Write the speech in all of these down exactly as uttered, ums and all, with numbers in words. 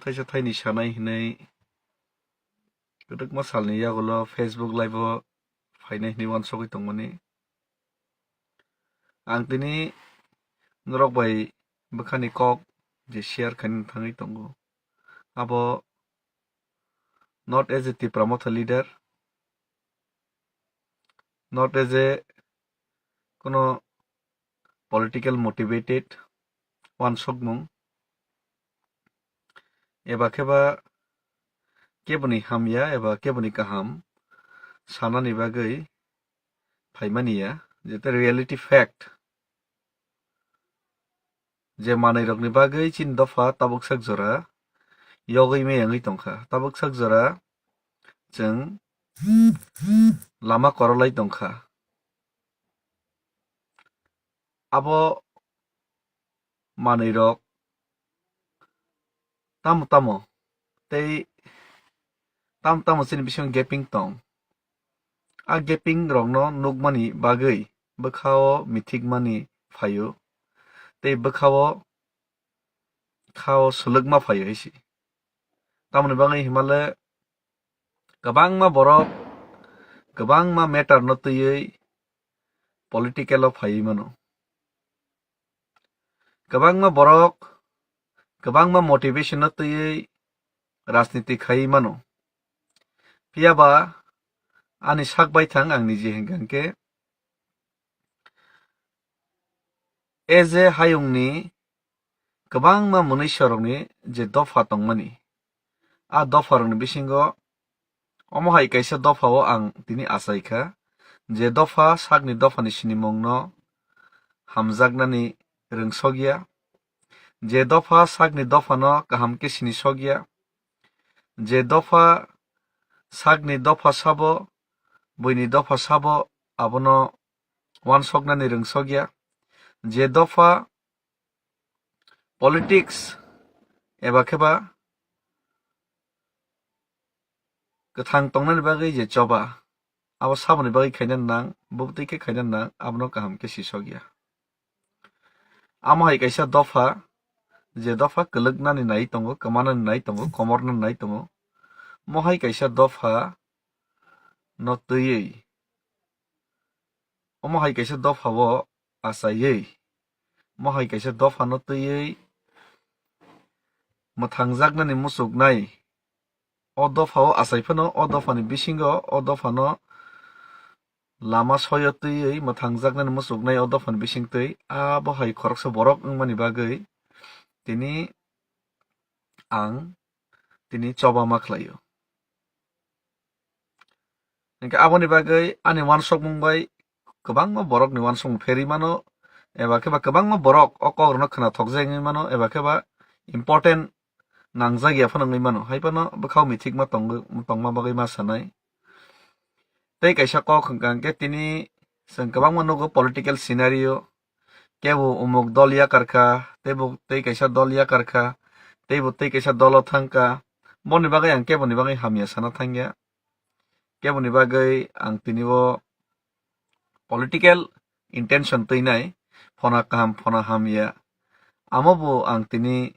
thaisa thaini sanai hinwi kwdwkma salni yagulo Facebook live-o phainai hinwi uansugwi tongmani. Ang tini norok bai bwkhani kok je share khainani thangwi tongo, abo not as a Tipra Motha leader, not as a kono political motivated uansukmung, eba khe ba keboni hamya eba keboni kaham sanani bagwi phaimani ya, jete reality fact je manwi rokni bagwi chini dopha tabuk sak jora yogwi meyangwi tongkha, tabuk sak jora chwng lama korolai tongkha. Abo manwi rok tamo tamo tei tamo tamo chini bisingo gaping tong. A gaping rokno nukmani bagwi bwkhao mithikmani phaio tei bwkhao khao swlwkma phaio hai si. Tamoni bagwi himale kwbangma borok kwbangma matter no twiwi political o phaiwi mano. Kwbangma borok kwbangma motivation no twiwi rajniti khaiwi mano. Phiya ba ani sak baithang ang niji hinkha khe as a hayungni kwbangma mwnwisorokni je dopha tongmani, a dopharokni bisingo omo hai kaisa dophao ang tini achai kha, je dopha sakni dophani sinimungno hamjaknani rwngsokya, je dopha sakni dophano kaham khe sinisokya, je dopha sakni dopha sabo, buini dopha sabo abono uansuknani rwngsokya, je dopha politics eba khe ba kwthang tongnani bagwi je choba, abo saboni bagwi khaina nang, bubtwi khe khaina nang, abono kaham khe sisokya. Amo hai kaisa dopha, je dopha kwlwknani nai tongo, kwmanani nai tongo, komornani nai tongo, mo hai kaisa dopha no twiwi, omo hai kaisa dopha o achaiwi, mo hai kaisa dopha no twiwi mwthangjaknani muchuknai, o dopha o achai phano o dophani bisingo o dopha no lama soyo twiwi mwthangjaknani muchuknai o dophani bisingtwi abo hai khoroksa borok wngmani bagwi tini ang tini choba ma khlaio. Hinkhe aboni bagwi ani uansukmung bai kwbangma borokni uansukmung pherwi mano, eba khe ba kwbangma borok o kokrokno khwnathokjak wngwi mano, eba khe ba important nangjak ya phano wngwi mano, hai phano bwkhao mithikma tongwi, tongma bagwi ma sanai. Tei kaisa kok hwnkha hwnkhe tini chwng kwbangma nugo political scenario, kebo umuk dol yakar kha, teibo tei kaisa dol yakar kha, teibo tei kaisa dolo thang kha. Boni bagwi ang keboni bagwi hamya sana thangya. Keboni bagwi ang tini o political intention twinai, phona kaham, phona hamya. Amo bo ang tini,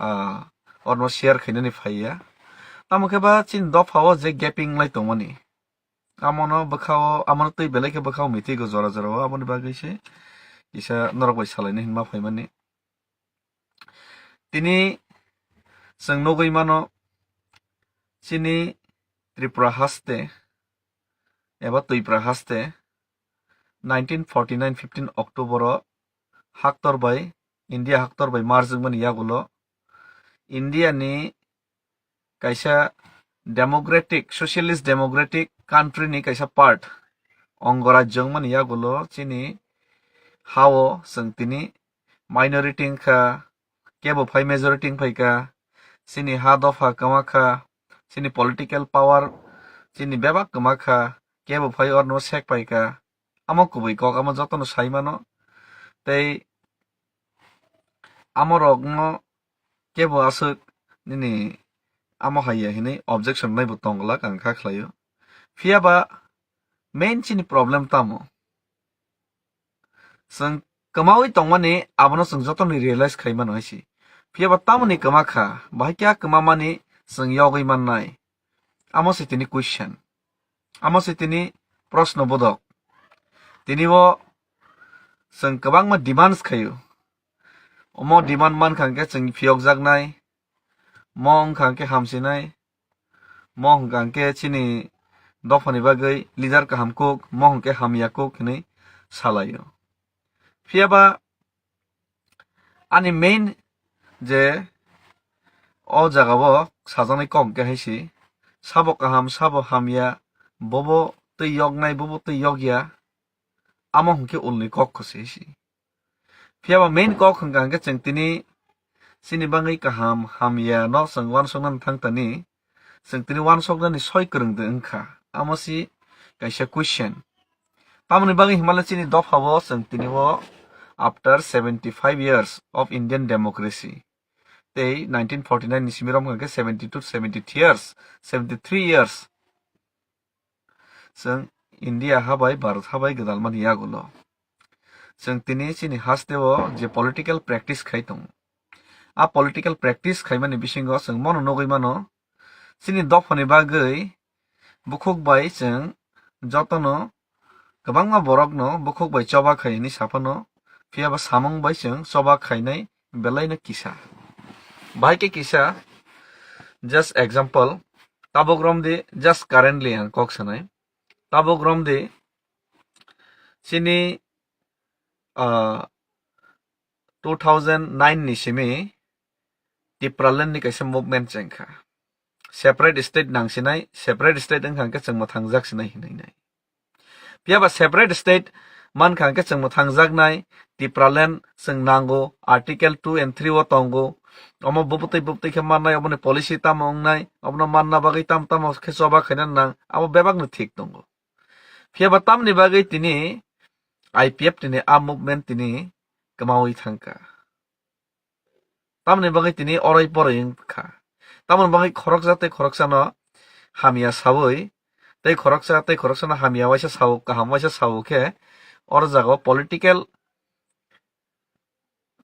ah, orno share khainani phaiya. Tamo khe ba chini dopha o je gaping lai tongmani. Amono bwkhao, amono twi belai khe bwkhao mitigo jora jora o, aboni bagwi se kisa norok bai salaina hinma phaimani. Tini chwng nugwi mano, chini Tripura haste eba Twipra haste nineteen forty nine fifteen October o haktor bai, India haktor bai marjwkmani yagulo India ni kaisa democratic, socialist democratic country ni kaisa part, ongo rajyo wngmani yagulo chini ha-o chwng tini minority wngkha, kebo phai majority wngphaikha, chini ha dopha kwmakha, chini political power chini bebak kwmakha, kebo phai orno sek paikha. Amo kubui kok, amo jotono sai mano. Tei amo rokno kebo aswk nini amo hai ya hinwi objection naibo tong glak ang kha khlaio. Phiya ba main chini problem tamo? Chwng kwmaui tongmani abono chwng jotono realize khai mano hai se. Phiya ba tamoni kwma kha, bahai khe a kwma mani chwng yogwi mannai? Amo se tini question. Amo se tini proshno bodok. Tini o chwng kwbangma demands khaio. Omo demand mankha hwnkhe chwng phiyokjaknai, mo wngkha hwnkhe hamsinai, mo wngkha hwnkhe chini dophani bagwi leader kaham kuk, mo hwnkhe hamya kuk hinwi salaio. Phiya ba ani main je o jagao sajaknai kok hwnkhe hai se, sabo kaham, sabo hamya, bobo twi yoknai, bobo twi yokya, amo hwnkhe ulni kok kho se hai se. Phiya ba main kok hwnkha hwnkhe chwng tini chini bagwi kaham hamya no chwng uansukna thang tani, chwng tini uansuknani soi kwrwng de wngkha, amo si kaisa question. Tamoni bagwi himale chini dopha o chwng tini o after seventy five years of Indian democracy, tei nineteen forty nine ni simi rom hwnkha khe seventy two, seventy three years, seventy three years. Chwng India ha bai Bharat ha bai gwdalmani yagulo. Chwng tini chini hasteo je political practice khai tongo. A political practice khaimani bisingo chwng mono nugwi mano. Chini dophani bagwi bukhuk bai chwng jotono kwbangma borokno bukhuk bai choba khai hinwi saphano, phiya ba samung bai chwng choba khainai belaino kisa. Bahai khe kisa, just example, tabuk romdi, just currently ang kok sanai. Tabuk romdi, chini, ah, two thousand nine ni simi Tipraland ni kaisa movement chengkha. Separate state nangsinai, separate state wngkha hwnkhe chwng mwthangjak sinai hinwi nai. Phiya ba separate state mankha hwnkhe chwng mwthangjaknai, Tipraland chwng nango, Article two and three o tongo. Omo bubutwi bubutwi khe mannai, oboni policy tamo wngnai, obono manna bagwi tam tamo khe choba khaina nang, abo bebakno thik tongo. Phiya ba tamni bagwi tini I P F T ni a movement tini kwmawi thangkha. Tamoni bagwi tini orai porai wngkha. Tamoni bagwi khoroksa tei khoroksano hamya sawi, tei khoroksa tei khoroksano hamya waisa sawo, kaham waisa sawo khe, oro jagao political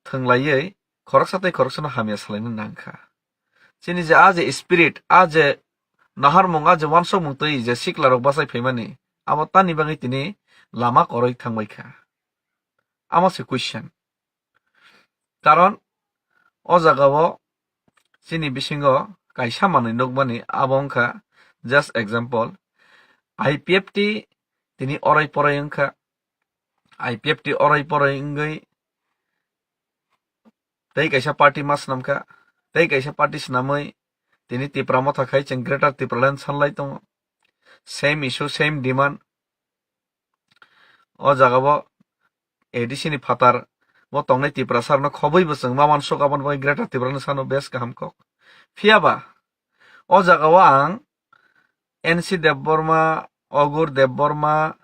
thwnglaiwi khoroksa tei khoroksano hamya salaina nangkha. Chini je a je spirit, a je naharmung, a je uansukmung twi je siklarok bachai phaimani, abo tani bagwi tini lama kwrwi thangbaikha. Amo se question. Karon o jagao chini bisingo kaisa manwi nukmani, abo wngkha, just example, I P F T tini orai porai wngkha, I P F T orai porai wngwi tei kaisa party ma swnamkha, tei kaisa party swnamwi tini Tipra Motha khai chwng Greater Tipraland sanlai tongo. Same issue, same demand. O jagao A D C ni phatar bo tongnai Tiprasa rokno khobwi bo chwng ma uansuk, aboni bagwi Greater Tipraland sano bes kaham kok. Phiya ba o jagao ang N C Debbarma, Ogur Debbarma,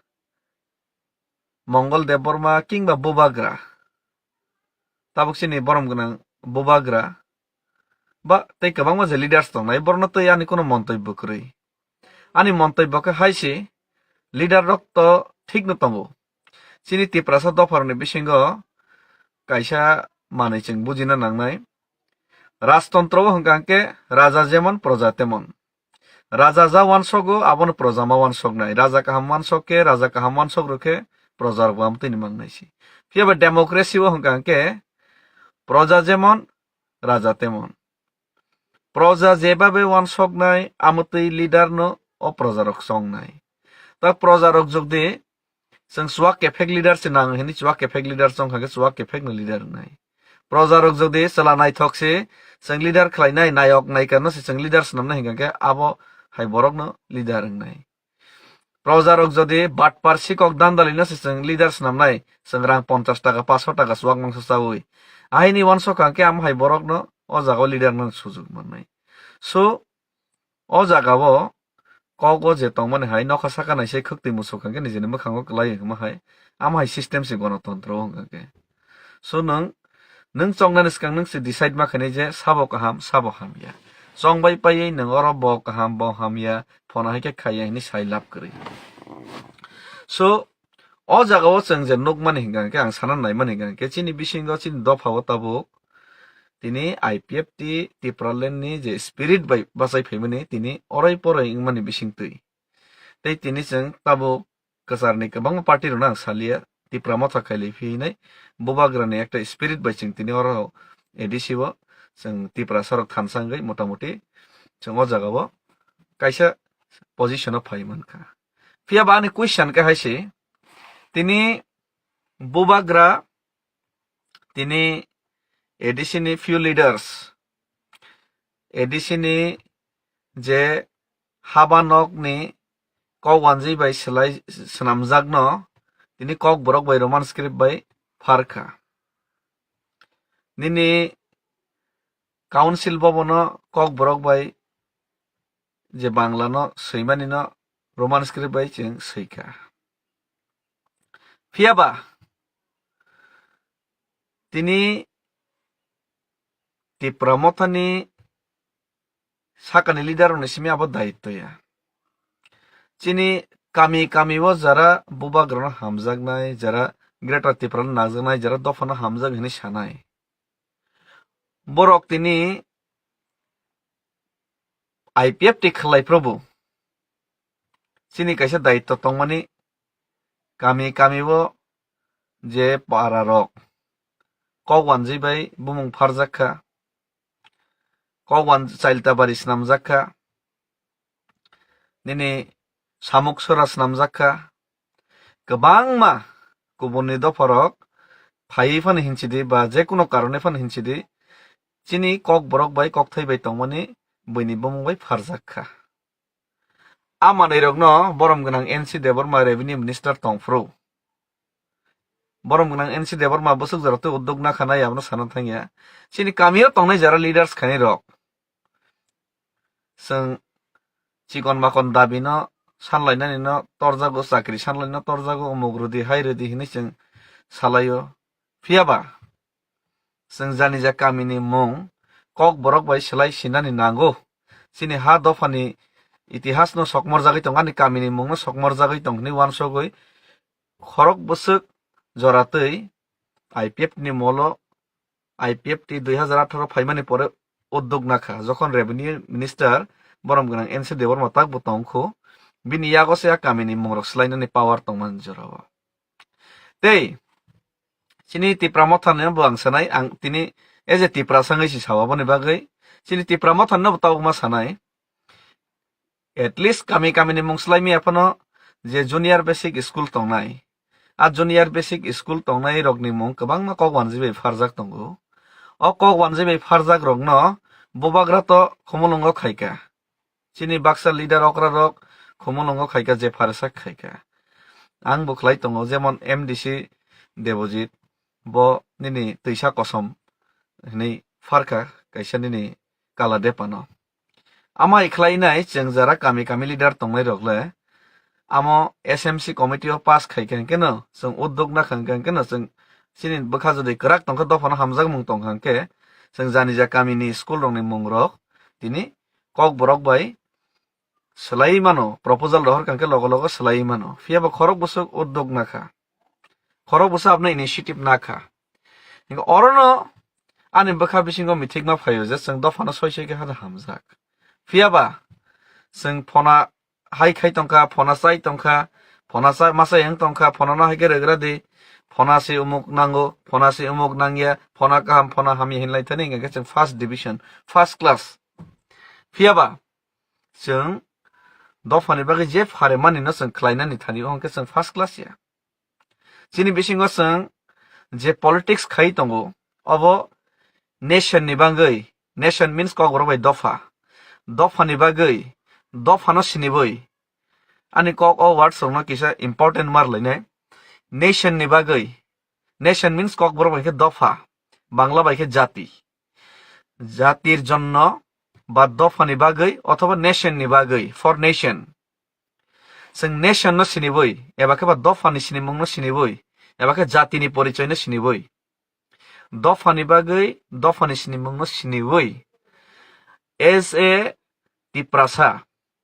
Mongol Debbarma kingba Bubagra, tabuk chini borom gwnang Bubagra, ba tei kwbangma je leaders tongnai, borokno twi ani kuno montobyo kwrwi. Ani montobyo khe hai se, leader rok to thik no tongo. Chini Tiprasa dopharokni bisingo kaisa manwi chwng bujina nangnai. Rajtontro o hwnkha hwnkhe raja jemon, proja temon. Raja ja uansogo, abono proja ma uansoknai. Raja kaham uansok khe, raja kaham uansok rw khe, proja rok bo amtwini mangnai se. Phiya ba democracy o hwnkha hwnkhe proja jemon, raja temon. Proja jebabe uansoknai, amtwi leader no o proja rok chongnai. Ta proja rok jodi chwng chuak kephek leader se nang hini, chuak kephek leader chong kha khe chuak kephek no leader wngnai. Proja rok jodi chwla naithok se chwng leader khlainai, nayok naika no se chwng leader swnamnai hwnkha khe abo hai borok no leader wngnai. Proja rok jodi batpar sikok dandali no se chwng leader swnamnai, chwng rang ponchash taka, paanch sho taka chuak mangsa chawi. Ahaini uansok kha khe amo hai borok no o jagao leader no sujuk mannai. So, o jagao kok o je tongmani hai nokha saka naisai khwktwi musuk hwnkhe nijini mwkhango kwlai wngma hai, amo hai system se gonotontro o hwnkha khe. So nwng, nwng chongnani swkang nwng se decide ma khainai je sabo kaham, sabo hamya. Chongbai paiwi nwng oro bo kaham, bo hamya, phone hai khe khaiya hinwi sai lab kwrwi. So, o jagao chwng je nukmani hwnkha khe, ang sana naimani hwnkha khe, chini bisingo, chini dophao tabuk tini I P F T Tipraland ni je spirit bai bachai phaimani tini orai porai wngmani bisingtwi. Tei tini chwng tabuk kwcharni kwbangma party rokno ang salia, Tipra Motha khailai phi hinwi bubagrani ekta spirit bai chwng tini oro A D C o chwng Tiprasa rok thansa wngwi motamuti chwng o jagao kaisa position o phai mankha. Phiya ba ani question khe hai se, tini bubagra, tini A D C ni few leaders, A D C ni je haba nokni kok wanjwi bai swlai swnamjakno tini Kokborok bai Roman script bai pharkha. Nini council bobono Kokborok bai je Banglano swimanino Roman script bai chwng swikha. Phiya ba tini Tipra Mothani sakani leader rokni simi abo daitto ya. Chini kami kami o jara bubagrano hamjaknai, jara Greater Tipraland nangjaknai, jara dophano hamjak hinwi sanai. Borok tini I P F T khlai probo. Chini kaisa daitto tongmani kami kami o je para rok kok wanjwi bai bumung pharjak kha, kok wan chailta bari swnamjak kha, nini samuk sora swnamjak kha, kwbangma kubunni dopharok phaiwi phano hinsidi ba je kuno karone phano hinsidi chini Kokborok bai kokthai bai tongmani buini bumung bai pharjak kha. A manwi rokno borom gwnang N C Debbarma revenue minister tongphuru. Borom gwnang N C Debbarma bwswk jora twi uddog nakha nai abono sana thangya. Chini kamio tongnai jara leaders khainai rok. Chwng chikon makon dabino sanlainani no torjago, chakri sanlainani no torjago, umuk rwdi, hai rwdi hinwi chwng salaio. Phiya ba chwng janija kamini mung Kokborok bai swlai sinani nango. Chini ha dophani itihasno sokmorjagwi tongo, ani kamini mungno sokmorjagwi tong hinwi uansugwi khorok bwswk jora twi I P F T ni molo I P F T dui hazar atharo phaimani pore uddog nakha, jokhon revenue minister borom gwnang N C Debbarma takbo tongkhu, bini yago se a kamini mungrok swlainani power tongmani jorao. Tei chini Tipra Mothani bo ang sanai, ang tini as a Tiprasa wngwi si sao aboni bagwi, chini Tipra Mothani no bo tabukma sanai. At least kami kamini mung swlaimaya phano je junior basic school tongnai, a junior basic school tongnai rokni mung kwbangma kok wanjwi bai pharjak tongo. O kok wanjwi bai pharjak rokno bubagra to khumulwngo khaika. Chini baksa leader okra rok khumulwngo khaika, je pharsa khaika. Ang bo khlai tongo, jemon M D C Debojit, bo nini twisa kosom hinwi pharkha kaisa nini kala depano. Amai khlainai chwng jara kami kami leader tongnai rok le amo S M C committee o pass khai kha hwnkhe no chwng uddog nakha hwnkhe no chwng chini bwkha jodi kwrak tongkha, dophano hamjakmung tongkha hwnkhe chwng janija kamini school rokni mungrok tini Kokborok bai swlaiwi mano, proposal rohor kha hwnkhe logo logo swlaiwi mano. Phiya bo khorok bwswk uddog nakha, khorok bwswk aboni initiative nakha. Hwnkhe orono ani bwkha bisingo mithikma phaio je chwng dophano soi soi khe hamjak. Phiya ba chwng phona hai khai tongkha, phona chai tongkha, phona cha-, ma chai wng tongkha, phona no hai khe rwgra di, phona se umuk nango, phona se umuk nangya, phona kaham, phona hamya hinlai thani hwnkhe chwng first division, first class. Phiya ba chwng dophani bagwi je pharemani no chwng khlainani thani o hwnkhe chwng first class ya. Chini bisingo chwng je politics khai tongo, obo nation ni bagwi, nation means Kokborok bai dopha, dophani bagwi, dophano sinibwi. Ani kok o words rokno kisa important mar lainai. Nation ni bagwi, nation means Kokborok bai khe dopha, Bangla bai khe jati. Jatir jonno ba dophani bagwi othoba nation ni bagwi, for nation. Chwng nation no sinibwi, eba khe ba dophani sinimung no sinibwi, eba khe jatini porichoi no sinibwi, dophani bagwi, dophani sinimung no sinibwi, as a Tiprasa,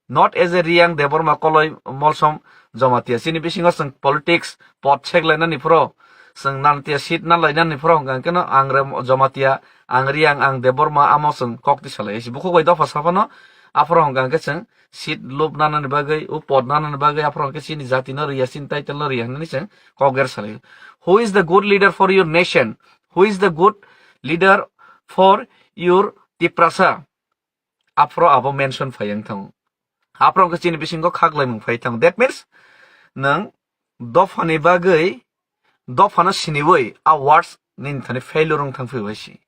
not as a Riyang Debbarma Koloi Molsom Jamatia. Chini bisingo chwng politics pot seklainani phuro Chwng Nanatia seat nalainani phoro hwnkha hwnkhe no ang Rem-, Jamatia, ang Riang, ang Debbarma amo chwng kok tisalai si. Bukhuk bai dopha saphano aphoro hwnkha hwnkhe chwng seat lob nanani bagwi, o pod nanani bagwi aphoro hwnkhe chini jati no riya, chini title no riya hwnwi chwng kok ger salai. Who is the good leader for your nation? Who is the good leader for your Tiprasa? Aphro abo mention phai wng thango. Aphro hwnkhe chini bisingo khaklaimung phai thango. That means, nwng dophani bagwi, dophano siniwi a words nini thani failure wng thang phaibai si.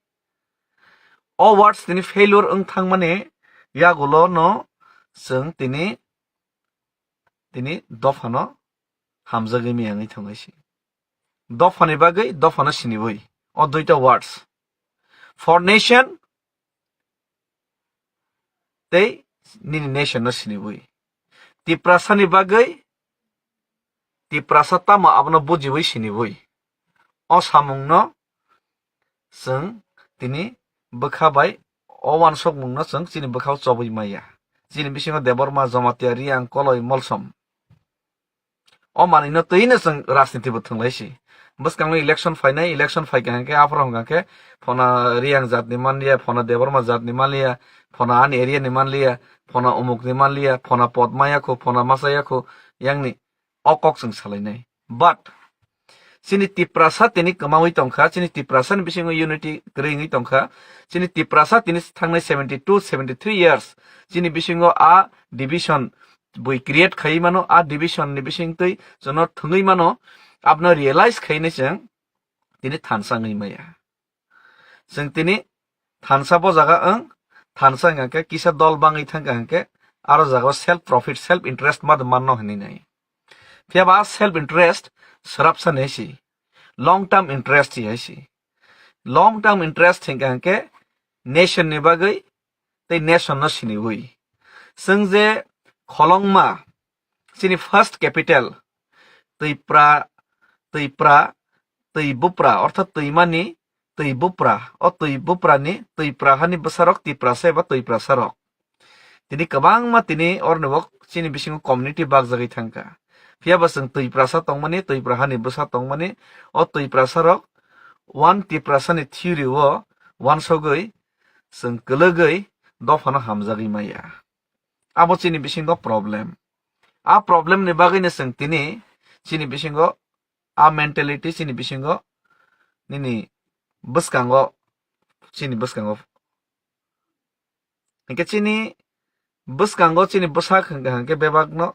O words tini failure wng thangmani yagulo no chwng tini, tini dophano hamjagwi miyangwi thangwi si. Dophani bagwi, dophano siniwi. O duita words. For nation, tei nini nation no siniwi. Tiprasani bagwi, Tiprasa tamo abono bujiwi siniwi. O samungno chwng tini bwkha bai, o wansukmungno chwng chini bwkhao chobwi maya. Chini bisingo Debbarma, Jamatia, Riang, Koloi, Molsom. O manwino twino chwng rajniti bo thwnglai si. Bwskango election phainai, election phaikha hwnkhe aphro hwnkha khe phona Riang jatni manliya, phona Debbarma jatni manliya, phona ani area ni manliya, phona umukni manliya, phona pod maya khu, phona masa ya khu, yangni o kok chwng salainai. But chini Tiprasa tini kwmawi tongkha, chini Tiprasa ni bisingo unity kwrwi wngwi tongkha, chini Tiprasa tini thangnai seventy two, seventy three years chini bisingo a division bui create khai mano, a division ni bisingtwi chwngno thwngwi mano, abono realize khainai chwng tini thansa wngwi maya. Chwng tini thansa bo jaga wng, thansa wngkha khe kisa dol bangwi thangkha hwnkhe aro jaga self profit, self interest ma manno hinwi nai. Phiya ba self interest swrapsa ni si, long term interest si hai si. Long term interest hwnkha hwnkhe nation ni bagwi tei nation no siniwi. Chwng je kholongma chini first capital Twipra, Twipra, Twibupra, orthat twimani Twibupra. O Twibuprani, Twipra hani bwsarok Tiprasa eba Twiprasarok. Tini kwbangma tini orni bo chini bisingo community bakjagwi thangkha. Phiya ba chwng Twiprasa tongmani, Twipra hani bwsa tongmani, o Twiprasarok one Tiprasani theory o wansogwi chwng kwlwgwi dophano hamjagwi maya. Abo chini bisingo problem. A problem ni bagwino chwng tini chini bisingo a mentality chini bisingo nini bwskango, chini bwskango. Hinkhe chini bwskango chini bwsak hwnkha hwnkhe bebakno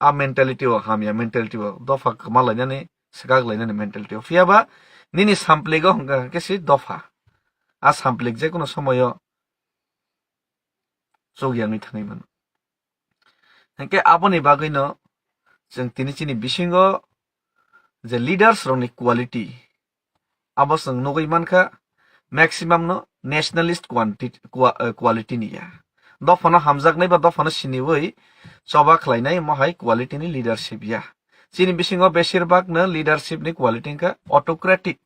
a mentality o hamya mentality o dopha kwma lainani, swkak lainani mentality o. Phiya ba nini sampligo hwnkha hwnkhe si dopha. A samplik je kono somoyo chuk yangwi thangwi mano. Hinkhe aboni bagwino chwng tini chini bisingo je leaders rokni quality, abo chwng nugwi mankha, maximum no nationalist quanti-, qua-, eh, quality ni ya. Dophano hamjaknai ba dophano siniwi choba khlainai mohai quality ni leadership ya. Chini bisingo besir bak no leadership ni quality wngkha autocratic.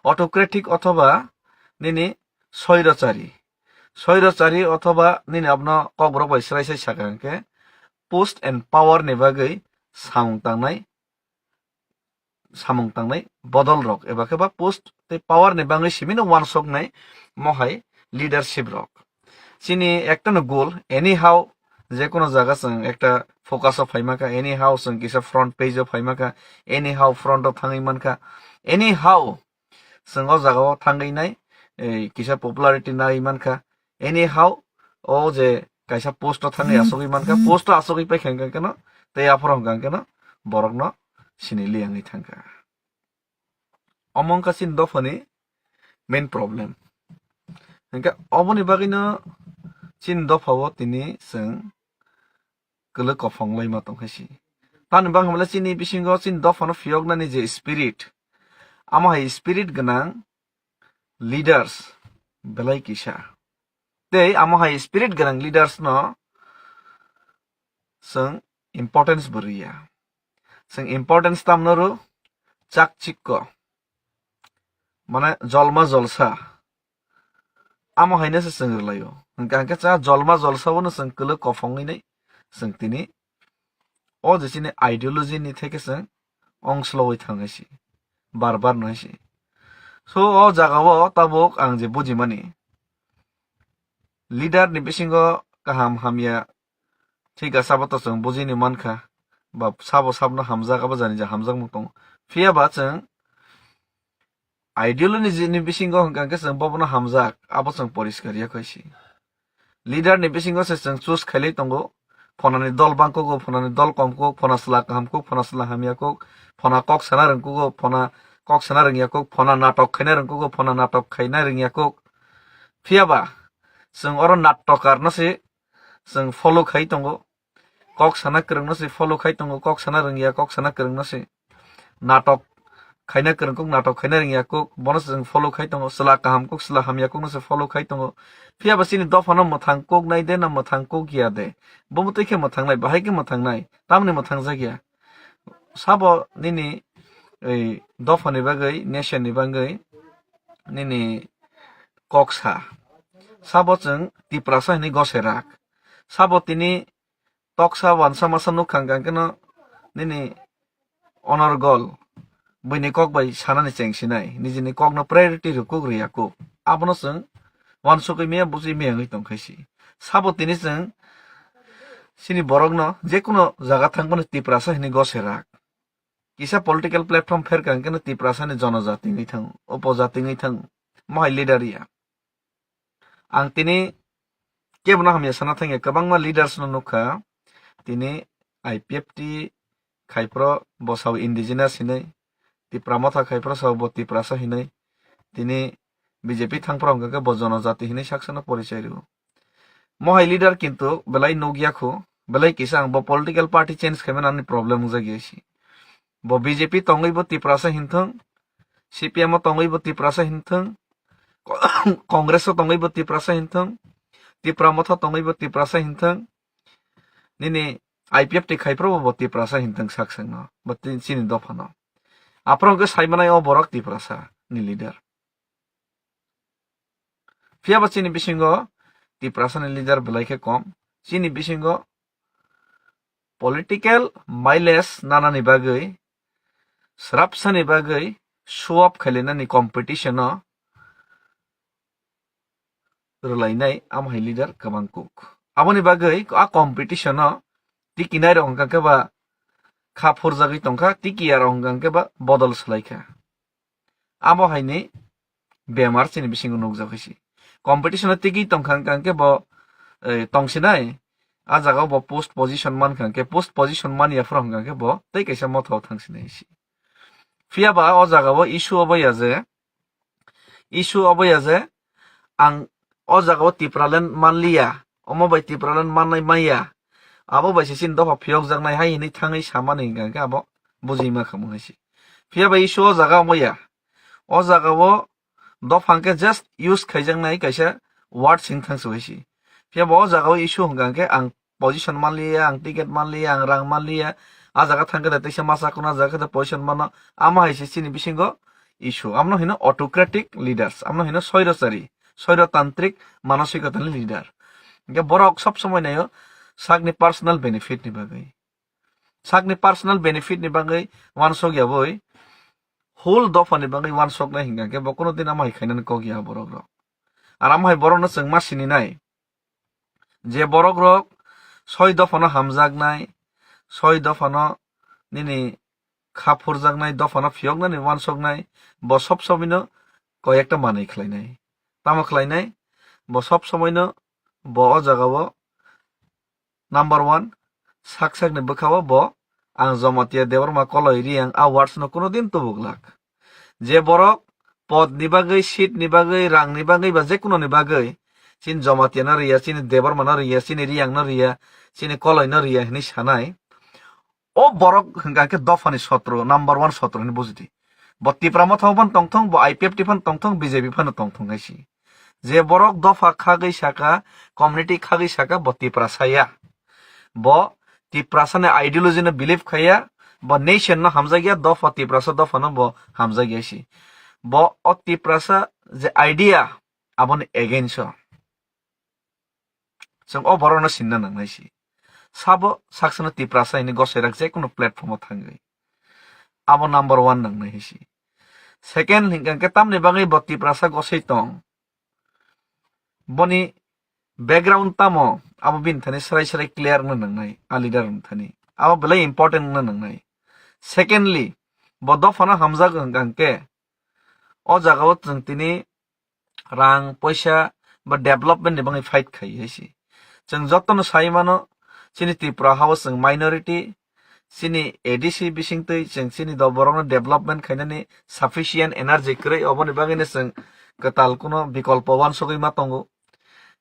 Autocratic othoba nini soirochari. Soirochari othoba nini abono kokborok bai srai sai sakha hwnkhe post and power ni bagwi samung tangnai, samung tangnai bodol rok eba khe ba post tei power ni bagwi simi no wansoknai mohai leadership rok. Chini ekta no goal, anyhow, je kono jaga chwng ekta focus o phaima kha, anyhow chwng kisa front page o phaima kha, anyhow front o thangwi mankha, anyhow chwng o jaga o thangwi nai, eh, kisa popularity nai mankha, anyhow o je kaisa post o thangwi asogwi mankha, post o asogwi paikha hwnkhe no tei aphuru hwnkha hwnkhe no borok no sini liyangwi thangkha. Omo wngkha chini dophani main problem. Hinkhe oboni bagwino chini dophao tini chwng kwlwk kophong laima tongkha si. Tamni bangkha chini bisingo chini dophano phiyoknani je spirit, amo hai spirit gwnang leaders belai kisa. Tei amo hai spirit gwnang leaders no chwng importance bo rwya. Chwng importance tamno rw, chak chikko, mane jolma jolsa, amo haino se chwng rwlaio. Hwnkha hwnkhe cha jolma jolsa bono chwng kwlwk kophongwi nai chwng tini o je chini ideology ni theke chwng ongslowoi thangnai si. Bar bar no hisi. So o jaga o tabuk ang je bujimani, leader ni bisingo kaham hamya thik asa bo to chwng bujini mankha, ba sabo sabno hamjak abo jani ja hamjak mung tongo. Phiya ba chwng ideology ni bisingo hwnkha khe chwng bobono hamjak abo chwng poriskar ya khaisi. Leader ni bisingo se chwng choose khailai tongo. Phonani dol bang kugo, phonani dol kom kuk, phona chwla kaham kuk, phona chwla hamya kuk, phona kok sana rwng kugo, phona kok sana rwngya kuk, phona natok khaina rwng kugo, phona natok khaina rwngya kuk. Phiya ba chwng oro natokar no se chwng follow khai tongo. Kok sana kwrwng no se follow khai tongo, kok sana rwngya, kok sana kwrwng no se. Natok khaina kwrwng kuk, natok khaina rwngya kuk, bono se chwng follow khai tongo. Chwla kaham kuk, chwla hamya kuk no se follow khai tongo. Phiya ba chini dopha no mwthang kuk nai de na mwthang kuk ya de? Bo mwtwi khe mwthang nai, bahai khe mwthang nai, tamni mwthang jak ya? Sabo nini ei dopha ni bagwi, nation ni bagwi nini kok sa. Sabo chwng Tiprasa hinwi gose rak. Sabo tini toksa wansa masa nukha hwnkha khe no nini onorgol buini kok bai sanani chengsinai, nijini kokno priority rwkuk rwya kuk, abono chwng wansugwi maya bujui maya wngwi tongkhaisi. Sabo tini chwng chini borokno jekunu jaga thangmani Tiprasa hinwi gose rak. Kisa political platform pherkha hwnkhe no Tiprasani jonojati wngwi thango, upojati wngwi thango, mohai leader ya. Ang tini kebono hamya sana thangya, kwbangma leaders no nukha, tini I P F T khai phro bo sao indigenous hinwi, Tipra Motha khai phro sao bo Tiprasa hinwi, tini B J P thang phro hwnkha khe bo jonojati hinwi saksano porichai rwo. Mohai leader kintu belai nukya khu, belai kisa ang bo political party change khaimani ani problem wngjak ya si. Bo B J P tongwi bo Tiprasa hinthung, C P M o tongwi bo Tiprasa hinthung, Congress o tongwi bo Tiprasa hinthung, Tipra Motha tongwi bo Tiprasa hinthung, nini I P F T khai phro bo Tiprasa hinthung saksangno, bo ti-, chini dophano. Aphro hwnkhe saimanai o borok Tiprasa ni leader. Phiya ba chini bisingo Tiprasani leader belai khe kom. Chini bisingo political mileage nanani bagwi, srapsani bagwi, show off khailainani competition o rwlainai amo hai leader kwbang kuk. Aboni bagwi a competition o tikinai rok hwnkha khe ba kha phurjagwi tongkha, tikiya rok hwnkha khe ba bodol swlaikha. Abo haini bemar chini bisingo nukjak hai si. Competition o tigi tongkha hwnkha khe bo, eh, tongsinai. A jaga o bo post position mankha khe, post position manya phuru hwnkha khe bo tei kaisa motha o thangsinai si. Phiya ba o jaga o issue obo ya je, issue obo ya je ang o jaga o Tipraland manliya, omo bai Tipraland mannai manya, abo bai se chini dopha phiyokjaknai hai hinwi thangwi samani hwnkha khe abo bujui mankha mung hai si. Phiya ba issue o jaga omo ya, o jaga o dophang khe just use khaijaknai kaisa word sing thangsu hai si. Phiya bo o jaga o issue hwnkha khe ang position manliya, ang ticket manliya, ang rang manliya, a jaga thangkhe da teisa masa kuno, a jaga khe da position mano, ama hai se chini bisingo issue. Amno hino autocratic leaders, amno hino soirosari, soirotantrik manosikotani leader. Hwnkhe borok sob somoi naio sakni personal benefit ni bagwi. Sakni personal benefit ni bagwi wansok yabwi whole dophani bagwi wansoknai hwnkha khe bo kuno din amo hai khainani kok ya borok rok. Ar amo hai borokno chwng ma sininai je borok rok soi dophano hamjaknai, soi dophano nini kha phurjaknai, dophano phiyoknani wansoknai, bo sob somoino koi ekta manwi khlainai. Tamo khlainai? Bo sob somoino bo o jagao number one, sak sakni bwkhao bo ang Jamatia Debbarma Koloi Riyang a words no kuno din tubuglak. Je borok pod ni bagwi, seat ni bagwi, rang ni bagwi ba je kuno ni bagwi chini Jamatia no riya, chini Debbarma no riya, chini Riyang no riya, chini Koloi no riya hinwi sanai, o borok hwnkha khe dophani sotro, number one sotro hinwi bujidi. Bo Tipra Motha phano tongthung, bo I P F T phano tongthung, B J P phano tongthung hai si. Je borok dopha khagwi saka, community khagwi saka, bo Tiprasa ya. Bo Tiprasa ni ideology no believe khaiya, bo nation no hamjakya, dopha Tiprasa dopha no bo hamjakya si. Bo o Tiprasa je idea, aboni against o. Chwng o borokno sinna nangnai si. Sabo saksano Tiprasa hini gosairak je kunu platform o thangwi. Abo number one nangnai hai si. Second hinkha khe tamni bagwi bo Tiprasa gosoi tong, boni background tamo, abo bini thani srai srai clear wngna nangnai a leader ni thani, abo belai important wngna nangnai. Secondly, bo dophano hamjak hinkha khe o jagao chwng tini rang poisa ba development ni bagwi fight khai hai se. Chwng jotono sai mano, chini Tripura hao chwng minority, chini A D C bisingtwi chwng chini do borokno development khainani sufficient energy kwrwi, oboni bagwino chwng kwtal kuno bikolpo uansugwi ma tongo.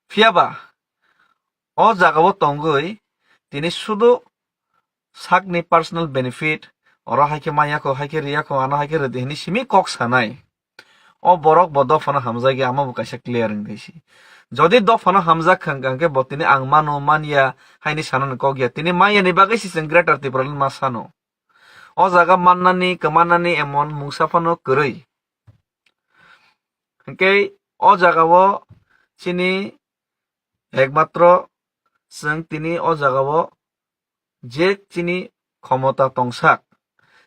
Phiyaba o jagao tongwi tini sudu sakni personal benefit, oro hai khe manya kho, hai khe riya kho, ano hai khe rwdi hwnwi simi kok sanai. O borok bo dophano hamjakya, amo bo kaisa clear wngwi si. Jodi dophano hamjak kha, hwnkha khe bo tini ang mano, manya, haini sanani kok ya. Tini manyani bagwi si chwng Greater Tipraland ma sano. O jaga mannani, kwmannani emon mungsa phano kwrwi. Hwnkhe o jagao chini ekmatro chwng tini o jagao je chini khomota tongsak,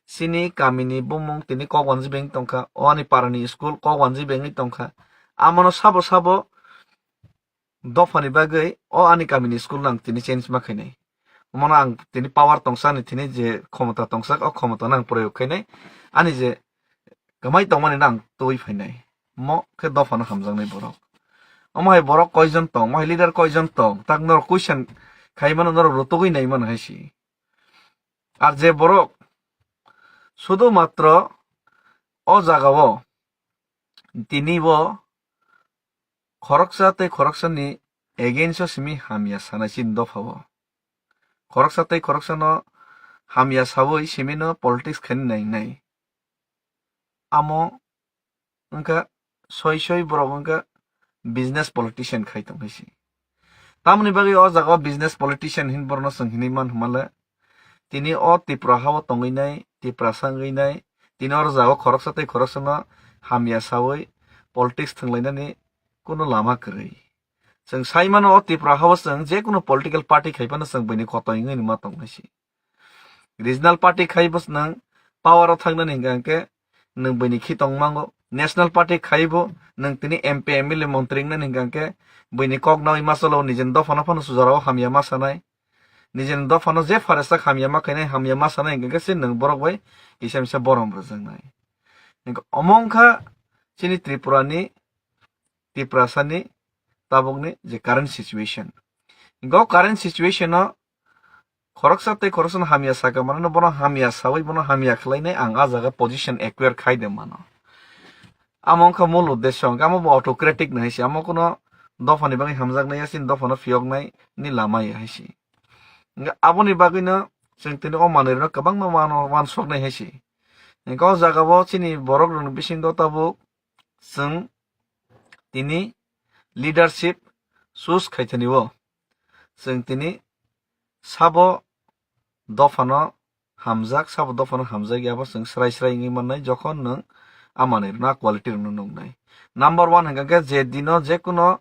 chini kamini bumung tini kok wanjwi bengwi tongkha, o ani parani school kok wanjwi bengwi tongkha, amono sabo sabo dophani bagwi o ani kamini school no ang tini change ma khainai. Omono ang tini power tongsa ani tini je khomota tongsak, o khomota no ang proyog khainai. Ani je kwmai tongmani no ang twi phainai. Mo khe dophano hamjaknai borok. Omo hai borok koijon tong, omo hai leader koijon tong, tak norok question khai mano, norok rutugwi nai mano hai si. Ar je borok sudu matro o jagao tini bo khoroksa tei khoroksani against o simi hamya sanai chini dophao. Khoroksa tei khoroksano hamya sawi simino politics khaini nainai. Amo wngkha soi soi borok wngkha business politician khai tong hai si. Tamoni bagwi o jaga o business politician hin borokno chwng hinwi man hwnmale, tini o Tripura hao tongwi nai, Tiprasa wngwi nai, tini o jaga o khoroksa tei khoroksano hamya sawi politics thwnglainani kunu lama kwrwi. Chwng sai mano o Tripura hao chwng je kunu political party khai phano chwng buini kotoi wngwi ma tong hai si. Regional party khai bo nwng power o thangnani hingka hingke nwng buini khi tong mango. National party khai bo nwng tini M P, M L A, montri wngnani hingka hingke buini kok nawi ma cholo, nijeni dophano phano sujaro hamya ma sanai. Nijeni dophano je pharesa hamya ma khainai, hamya ma sanai hingka hingke se nwng borok bai kisa misa borom rwjaknai. Hingke omo wngkha chini Tripura ni, Tiprasa ni tabuk ni je current situation. Hingke o current situation o khoroksa tei khoroksa no hamya saka mano, bono hamya sawi, bono hamya khlainai ang a jaga position acquire khai de mano. Amo wngkha mul uddesyo, hingke amo bo autocratic no hai se, amo kuno dophani bagwi hamjaknai ya, chini dophano phiyoknai ni lama ya hai se. Hingke aboni bagwi no chwng tini o manwi rok kwbangma wano, wansoknai hai se. Hingke o jaga o chini borok rokni bisingo tabuk chwng tini leadership choose khaithani o chwng tini sabo dophano hamjak, sabo dophano hamjak ya bo chwng srai srai wngwi mannai, jokhon nwng a manwi rokno, a quality rokno nuknai. Number one hingka khe je dino je kuno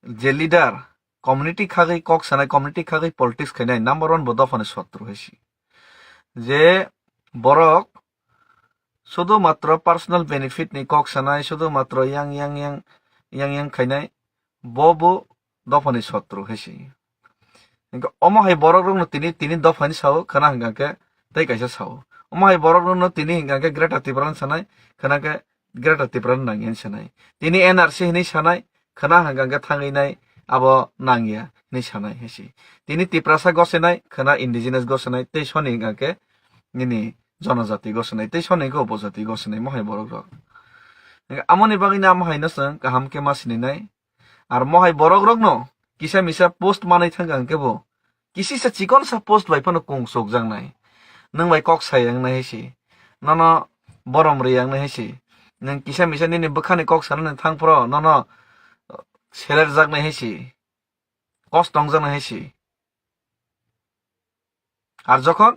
je leader community khagwi kok sanai, community khagwi politics khainai, number one bo dophani sotru hai se. Je borok sudu matro personal benefit ni kok sanai, sudu matro yang, yang, yang, yang, yang khainai, bo bo dophani sotru hai se. Hingke omo hai borok rokno tini, tini dophani sao, khana hingka khe tei kaisa sao. Omo hai borok rokno tini hingka khe Greater Tipraland sanai, khana khe Greater Tipraland nangya hinwi sanai. Tini N R C hinwi sanai, khana hingka khe thangwi nai abo nangya hinwi sanai hai se. Tini Tiprasa gosenai, khana indigenous gosenai, tei soni hingka khe nini jonojati gosenai, tei soni hingke upojati gosenai, mohai borok rok. Hingke amoni bagwi no amo hai no chwng kaham khe ma sininai. Ar mohai borok rokno kisa misa post manwi thangkha hingke bo kisisa chikon sa post bai phano kung chukjaknai. Nwng bai kok sai wngnai hai se. Nono borom ri wngnai hai se. Nwng kisa misa nini bwkhani kok sanani thang phro nono selerjaknai hai se. Kosto wngjaknai hai se. Ar jokhon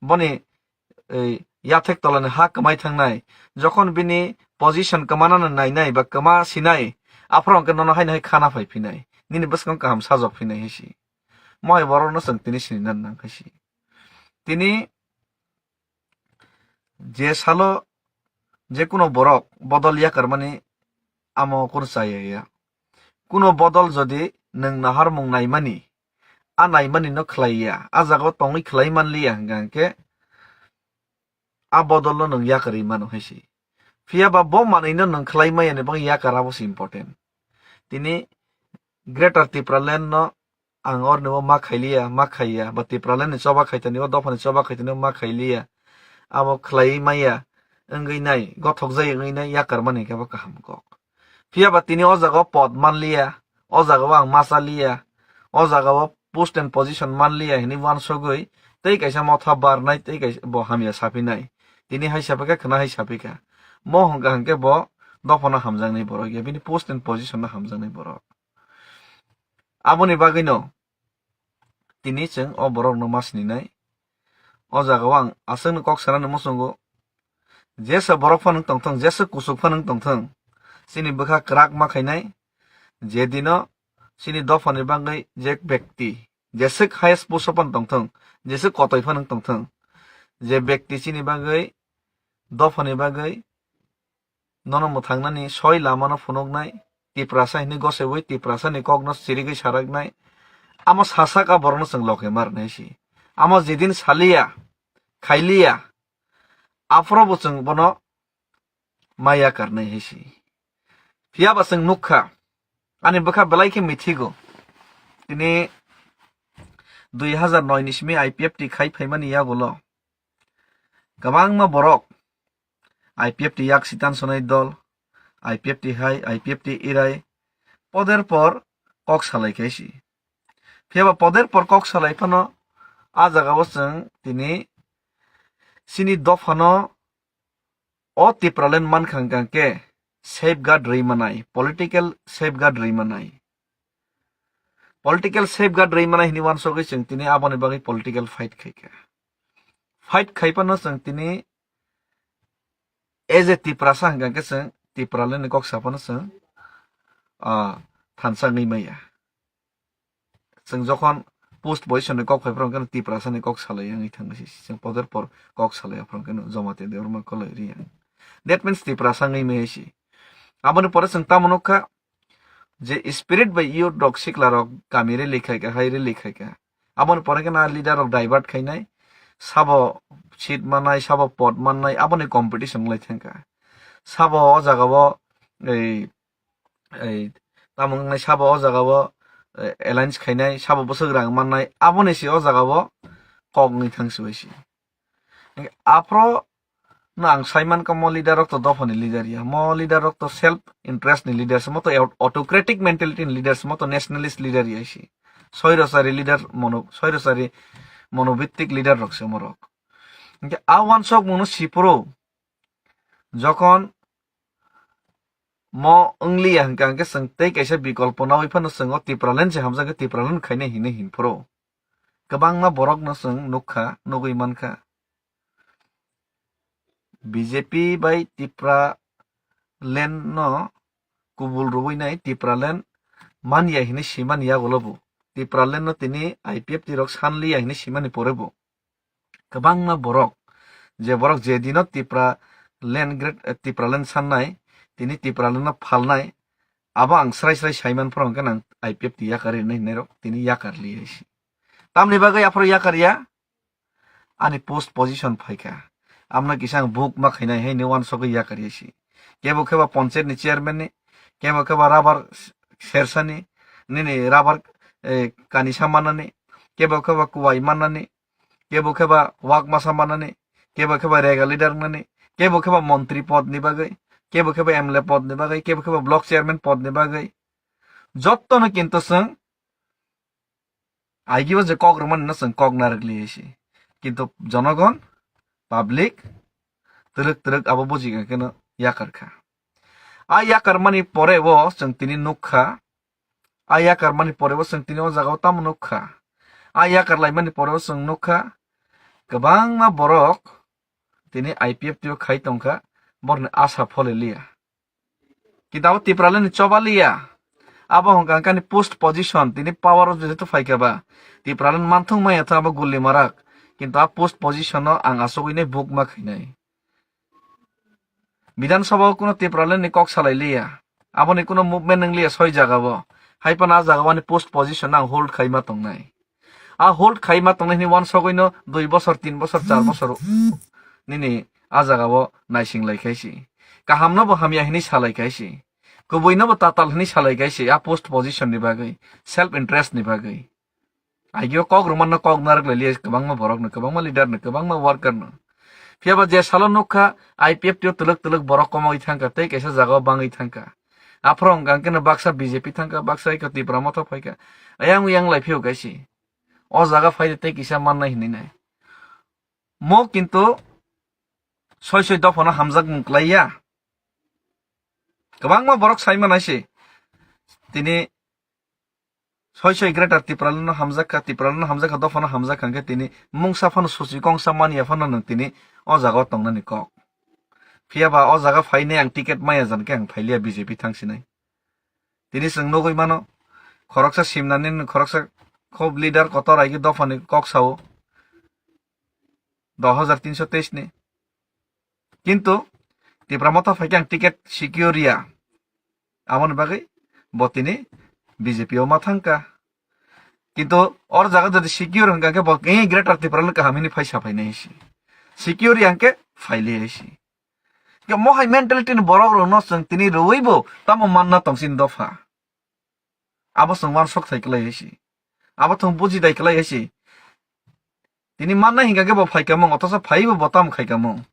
boni ei yathek tolani ha kwmai thangnai, jokhon bini position kwmanani nainai ba kwma sinai, aphuru hwnkhe nono haino hai khana phai phinai, nini bwskango kaham sajok phinai hai se. Mohai borokno chwng tini sininan nang hai se. Tini je salo je kuno borok bodol yakarmani amo kunu chaya ya. Kuno bodol jodi nwng naharmung naimani, a naimani no khlai ya, a jaga o tongwi khlai man liya hwnkha hwnkhe, a bodol no nwng yakarwi mano hai se. Phiya ba bo manwi no nwng khlai maya ni bagwi yakar abo se important. Tini Greater Tipraland no ang orni o ma khailiya, ma khaiya, ba Tipraland ni choba khaitani o, dophani choba khaitani o ma khailiya, abo khlai maya wngwi nai, gothok jai wngwi nai, yakarmani khe bo kaham kok. Phiya ba tini o jaga o pod manliya, o jaga o ang ma chaliya, o jaga o post and position manliya hinwi uansugwi tei kaisa motha barnai, tei kaisa bo hamya saphinai. Tini hai sapikha, khwna hai sapikha. Mo hwnkha hwnkhe bo dophano hamjaknai borok ya, bini post and position no hamjaknai borok. Aboni bagwino tini chwng o borokno ma sininai. O jaga o ang aswkno kok sanani muchungo, jesa borok phano wng tongthung, jesa kuchuk phano wng tongthung, chini bwkha kwrak ma khainai, je dino chini dophani bagwi je bekti, jeswk highest post o phano tongthung, jeswk kotoi phano wng tongthung, je bekti chini bagwi, dophani bagwi, nono mwthangnani soi lamano phunuknai, Tiprasa hinwi gosewi Tiprasani kokno chirigwi saraknai, amo sasak a borokno chwng loke marnai si. Amo jedin saliya, khailiya, aphuru bo chwng bono ma yakarnai hai si. Phiya ba chwng nukha, ani bwkha belai khe mithigo. Tini dui hazar noi ni simi I P F T khai phaimani yagulo kwbangma borok I P F T yak sitan sonai dol, I P F T hai, I P F T irai, poder por kok salai khai si. Phiya ba poder por kok salai phano a jaga o chwng tini chini dophano o Tipraland mankha hwnkha hwnkhe safeguard rwi manai, political safeguard rwi manai. Political safeguard rwi manai hinwi uansugwi chwng tini aboni bagwi political fight khaikha. Fight khai phano chwng tini as a Tiprasa hwnkha hwnkhe chwng Tipraland ni kok sa phano chwng, ah, thansa wngwi maya. Chwng jokhon post position ni kok phai phano Tiprasa ni kok salai wngwi thangwi si, chwng poder por kok salai phano Jamatia Debbarma kolai ri yang. That means Tiprasa wngwi maya si. Aboni pore chwng tamo nukha, je spirit bai youth rok, sikla rok kami rally khai kha, hai rally khai kha. Aboni pore khe na leader rok divert khainai, sabo seat mannai, sabo pod mannai, aboni competition wng lai thangkha. Sabo o jaga o ei, ei, tamo wngnai, sabo o jaga o, eh, alliance khainai, sabo bwswk rang mannai, aboni se o jaga o kok wngwi thang si bai se. Aphro no ang sai mankha, mo leader rok to dophani leader ya, mo leader rok to self interest ni leader se, mo to au-, autocratic mentality ni leader se, mo to nationalist leader ya si. Soirosari leader mono, soirosari monobittik leader rok se morok. Hingke a wansok mungno sipro jokhon mo wngliya hingka hingke chwng tei kaisa bikolpo nawi phano chwng o Tipraland se hamjakhe Tipraland khainai hinwi hinphro. Kwbangma borokno chwng nukha, nugwi mankha. B J P bai Tipraland no kubul rwui nai, Tipraland manya hinwi simani yagulo bo. Tipraland no tini I P F T rok sanliya hinwi simani pore bo. Kwbangma borok, je borok je dino Tipraland great, eh, Tipraland sannai, tini Tipraland no phalnai, abo ang srai srai saiman phoro hwnkhe nang I P F T yakar rinai hinai rok tini yakar liya si. Tamni bagwi aphuru yakar ya? Ani post position phaikha. Amno kisa ang buk ma khainai hai hinwi wansugwi yakar ya si. Kebo khe ba ponchayat ni chairman ni, kebo khe ba rabar sersani, nini rabar, eh, kanisa manani, kebo khe ba kuwai manani, kebo khe ba wak masa manani, kebo khe ba rega leader wngnani, kebo khe ba montri pod ni bagwi, kebo khe ba M L A pod ni bagwi, kebo khe ba block chairman pod ni bagwi. Jotto no kinto chwng aigio je kok rwmani no chwng kok narwk liya si. Kinto jonogon, public, twrwk twrwk abo bujikha kheno yakar kha. A yakar mani pore o chwng tini nukha, a yakar mani pore o chwng tini o jaga o tamo nukha. A yakar lai mani pore o chwng nukha, kwbangma borok tini I P F T o khai tongkha, borokni asa phole liya. Kintu abo Tipraland ni choba liya. Abo hwnkha hwnkhe ani post position, tini power o jehetu phaikha ba, Tipraland manthung maya tha abo gulli marak. Kintu a post position no ang asugwi nai buk ma khainai. Bidhan Sabha o kuno Tipraland ni kok salai liya. Aboni kuno movement wng liya soi jaga o. Hai phano a jaga o ani post position ang hold khai ma tongnai. A hold khai ma tongnai hwnwi uansugwi no dui bosor, tin bosor, char bosor nini a jaga o naising lai khai si. Kaham no bo hamya hwnwi salai khai si. Kubui no bo tatal hwnwi salai khai si a post position ni bagwi, self interest ni bagwi. Aigio kok rwmano kok narwk lai liya kwbangma borok no, kwbangma leader no, kwbangma worker no. Phiya ba je salo nukha I P F T o twlwk twlwk borok komogwi thangkha tei kaisa jaga o bangwi thangkha. Aphuru hwnkha hwnkhe no baksa B J P thangkha, baksa iko Tipra Motha phaikha. Ayang uyang lai phiyok gaisi. O jaga phai de tei kisa mannai hinwi nai. Mo kintu soi soi dophano hamjak wng klai ya. Kwbangma borok sai manai se. Tini soi soi Greater Tipraland no hamjak kha, Tipraland no hamjak kha, dophano hamjak kha hwnkhe tini mungsa phano suchi kongsa manya phano nwng tini o jaga o tongnani kok. Phiya ba o jaga phainai ang ticket maya jan khe ang phailiya B J P thang sinai. Tini chwng nugwi mano, khoroksa simnani khoroksa khub leader kotor aigwi dophani kok sao, dos hajar tinso teis ni. Kintu Tipra Motha phaikhe ang ticket secure ya. Aboni bagwi bo tini B J P o ma thangkha. Kintu or jaga jodi secure hwnkha khe bo, eh, Greater Tipraland kaham hwnwi phai sa phainai si. Secure ya hwnkhe phaili si. Khe mohai mentality ni borok rok no chwng tini rwui bo tamo manna tong chini dopha. Abo chwng uansuk thai kwlai si. Abo chwng buji dai kwlai si. Tini mannai hwnkha khe bo phai kamung, othocho phai bo bo tamo khai kamung.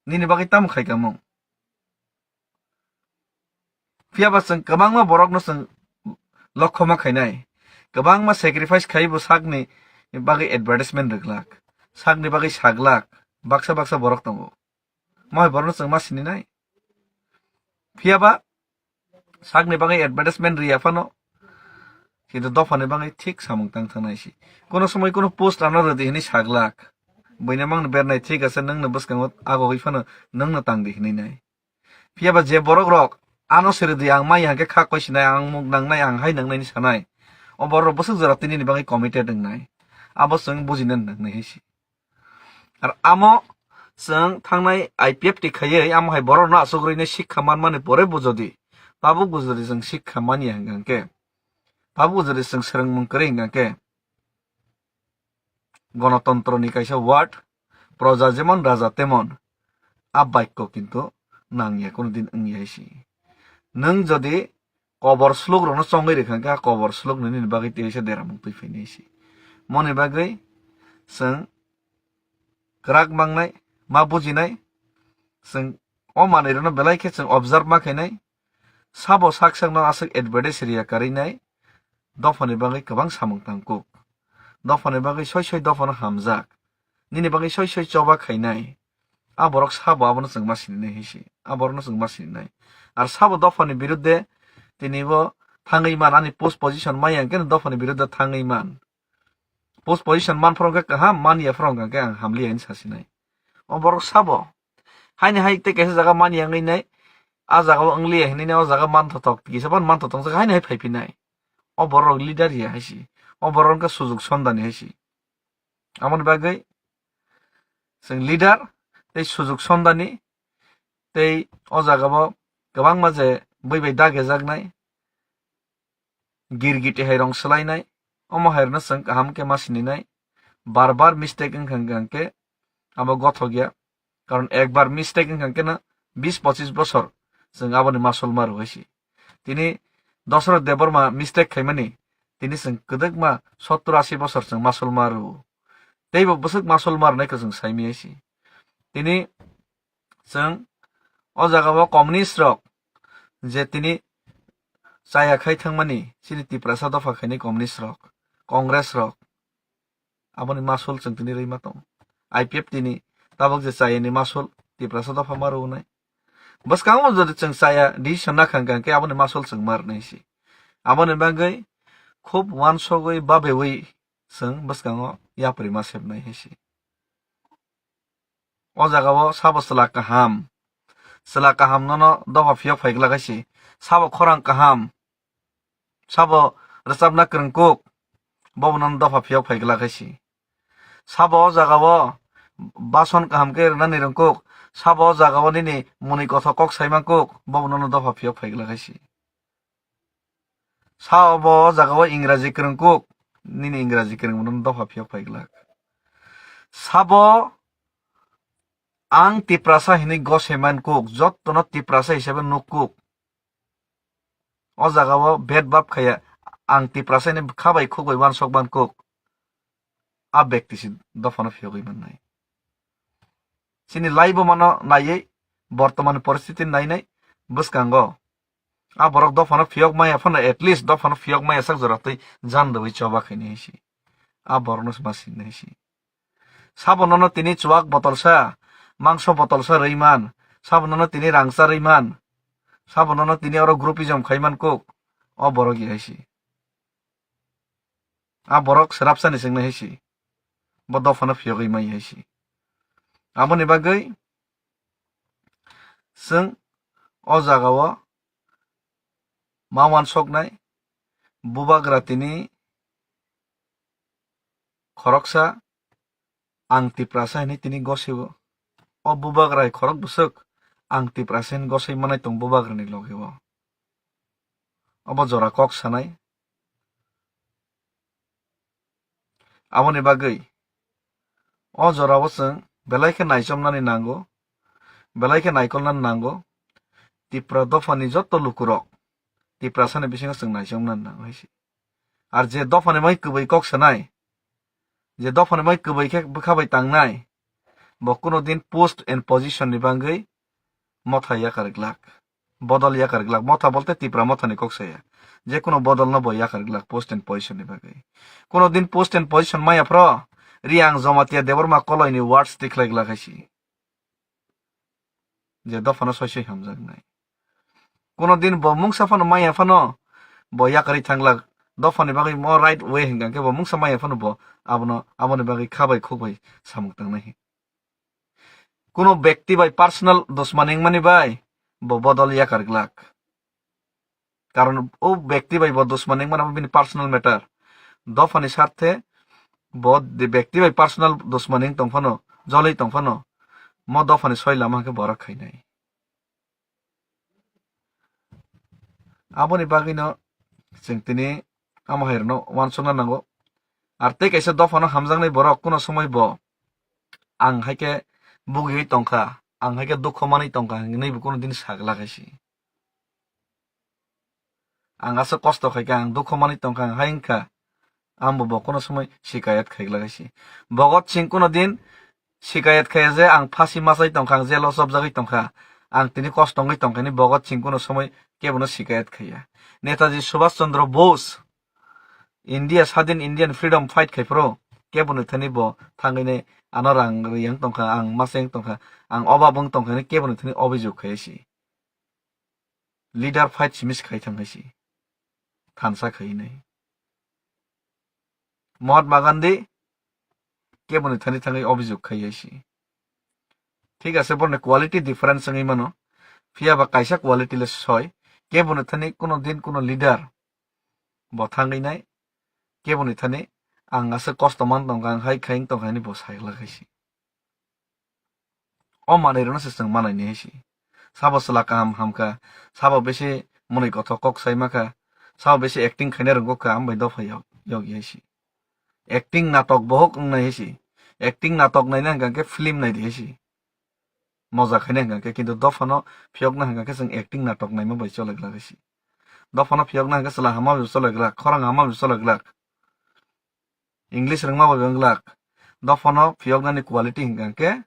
Nini bagwi tamo khai kamung. Phiya ba chwng kwbangma borokno chwng lokhoma khainai. Kwbangma sacrifice khai bo sakni bagwi advertisement rwglak. Sakni bagwi saglak. Baksa baksa borok tongo. Mohai borokno chwng ma sininai. Phiya ba sakni bagwi advertisement riya phano. Kintu dophani bagwi thik samung tang thangnai si. Kono somoi kono post ano rwdi hwnwi saglak. Buino mangno bernai thik ase nwngno bwskango agogwi phano nwngno tangdi hwnwi nai. Phiya ba je borok rok ano se rwdi ang maya hwnkhe kha koi sinai, ang muk nangnai, ang hai nangnai ni sanai. O borok rok bwswk jora tini ni bagwi committed wngnai. Abo chwng bujina nangnai hai si. Ar amo chwng thangnai I P F T khaiwi amo hai borok no aswk rwinai sikha manmani pore bo jodi tabuk bo jodi chwng sikha manya hwnkha khe, tabuk bo jodi chwng swrwngmung kwrwi hwnkha khe, gonotontro ni kaisa word, proja jemon raja temon, a bakyo kintu nangya, kono din wngya hai si. Nwng jodi kobor sluk rokno chongwi rwkha khe, a kobor sluk nini bagwi tei se deramung twi phainai si. Moni bagwi chwng kwrak mangnai, ma bujinai, chwng o manwi rokno belai khe chwng observe ma khainai, sabo sak sakno aswk advertise riya karwi nai, dophani bagwi kwbang samung tang kuk. Dophani bagwi soi soi dophano hamjak. Nini bagwi soi soi choba khainai. A borok sabo abono chwng ma sininai hai si. A borokno chwng ma sininai. Ar sabo dophani birudde tini bo thangwi man, ani post position maya hwnkhe dophani birudde thangwi man. Post position man phoro hwnkhe kaham, man ya phoro hwnkhe ang hamliya hinwi sasinai. O borok sabo. Haini hai tei kaisa jaga man ya wngwi nai. A jaga o wngliya hinwi nai, o jaga man thothok, kisa ban man thothok, haini hai phai phinai. O borok leader ya hai si. O borok wngkha sujuk sondani hai si. Aboni bagwi chwng leader tei sujuk sondani tei o jaga o kwbangma je bui bai dagejaknai, girgiti hai rong swlainai, omo hai rwno chwng kaham khe ma sininai. Bar bar mistake wngkha hwnkhe abo gothok ya. Karon ekbar mistake wngkha khe no bis pochis bosor chwng aboni masul ma rwui si. Tini Dosrot Debbarma mistake khaimani, tini chwng kwdwkma sottor asi bosor chwng masul ma rwo. Teibo bwswk masul ma rwnaikhe chwng saimiyai si. Tini chwng o jagao communist rok je tini chaya khai thangmani, chini Tiprasa dopha khainai communist rok, Congress rok, aboni masul chwng tini rwima tong. I P F T ni tabuk je chayani masul Tiprasa dopha ma rwnai. Bwskango jodi chwng chaya decision nakha hwnkha hwnkhe aboni masul chwng ma rwnai si. Aboni bagwi khub uansugwi babewi chwng bwskango yapri ma sepnai hai si. O jagao sabo chwla kaham, chwla kaham nono dopha phiyok phai glak hai si. Sabo khorang kaham, sabo rwchapna kwrwng kuk, bobo nono dopha phiyok phai glak hai si. Sabo o jagao bason kaham khe rwnani rwng kuk, Sabo o jaga o nini mwnwi kothok kok sai man kuk, bo bo nono dopha phiyok phai glak hai si. Sabo o jaga o Ingraji kwrwng kuk, nini Ingraji kwrwng bo nono dopha phiyok phai glak. Sabo ang Tiprasa hinwi gosai man kuk, jottono Tiprasa hisabe nuk kuk. O jaga o bed bab khaya, ang Tiprasa hinwi kha bai khuk bai uansuk man kuk. A bekti si dophano phiyogwi mannai. Chini laibo mano naiwi, bortoman poristiti nainai bwskango. A borok dophano phiyok maya phano, at least dophano phiyok maya sak jora twi jan rwui choba khaini hai si. A borokno ma sinai hai si. Sabo nono tini chuak botolsa, mangso botolsa rwi man, sabo nono tini rangcha rwi man, sabo nono tini oro groupism khai man kuk, o borok ye hai si. A borok swrapsani chwngnai hai si. Bo dophano phiyogwi mai hai si. Aboni bagwi chwng o jaga o ma uansuknai, bubagra tini khoroksa ang Tiprasa hinwi tini gosiwo. O bubagra hai khorok bwswk ang Tiprasa hinwi gosai manai tong bubagrani loge o. Obo jora kok sanai. Aboni bagwi o jora o chwng belai khe naichomnani nango, belai khe naikolnani nango. Tipra dophani jotto lukurok Tiprasani bisingo chwng naichomnani nango hai se. Ar je dophani bagwi kwbwi kok sanai, je dophani bagwi kwbwi khe bwkha bai tangnai, bo kuno din post and position ni bagwi motha yakar glak, bodol yakar glak. Motha bolte Tipra motha ni kok saya. Je kuno bodol no bo yakar glak post and position ni bagwi. Kuno din post and position maya phro, Riang Jomatia Debbarma Koloi ni words tikhlai glak hai si. Je dophano soi soi hamjaknai. Kuno din bo mungsa phano maya phano bo yakarwi thanglak. Dophani bagwi mo right way hingka khe bo mungsa maya phano bo abono, aboni bagwi kha bai khuk bai samung tangnai. Kuno bekti bai personal dusmani wngmani bai bo bodol yakar glak. Karon o bekti bai bo dusmani wngmani abo bini personal matter. Dophani sarthe bo de bekti bai personal dusmani wng tong phano, joloi tong phano, mo dophani soi lama hwnkhe borok khainai. Aboni bagwino chwng tini amo hai rwno uansukna nango. Ar tei kaisa dophano hamjaknai borok kuno somoi bo ang hai khe bugiwi tongkha, ang hai khe dukho manwi tongkha hinwi bo kuno din sagla kaisi. Ang aswk kosto khaikha, ang dukho manwi tongkha, ang hai wngkha. Ang bo, bo kuno somoi sikayat khaigla kaisi. Bhagat Singh kuno din sikayat khaya je ang phasi machai tongkha, ang jelo chopjagwi tongkha, ang tini kosto wngwi tongkha hinwi Bhagat Singh kuno somoi kebono sikayat khaya. Netaji Subhash Chandra Bose India sadin, Indian freedom fight khai phro kebono thani bo thangwi nai ano rang riyang tongkha, ang machai wng tongkha, ang obab wng tongkha hinwi kebono thani obijog khaya si. Leader fight simi se khai thang hai si. Thansa khai nai. Mahatma Gandhi keboni thani thangwi obijog khai hai si. Thik ase, borni quality difference wngwi mano. Phiya ba kaisa quality le soi. Keboni thani kuno din kuno leader bo thangwi nai. Keboni thani ang aswk kosto man tongkha, ang hai khai wng tongkha hinwi bo sai lagai si. O manwi rwno se chwng manai ni hai si. Sabo chwla kaham hamkha, sabo bisi mwnwi kothok kok sai makha, sabo bisi acting khaina rwngkha, ambai dopha yok, yok hai si. Acting natok bohok wngnai hai si. Acting natok naina hwnkha khe film nai di hai si. Moja khaina hwnkha khe, kintu dophano phiyokna hwnkha khe chwng acting natok naima bai cholai glak hai si. Dophano phiyokna hwnkha chwla hama bai cholai glak, khorang hama bai cholai glak. English rwngma bai wng glak. Dophano phiyoknani quality hwnkha khe,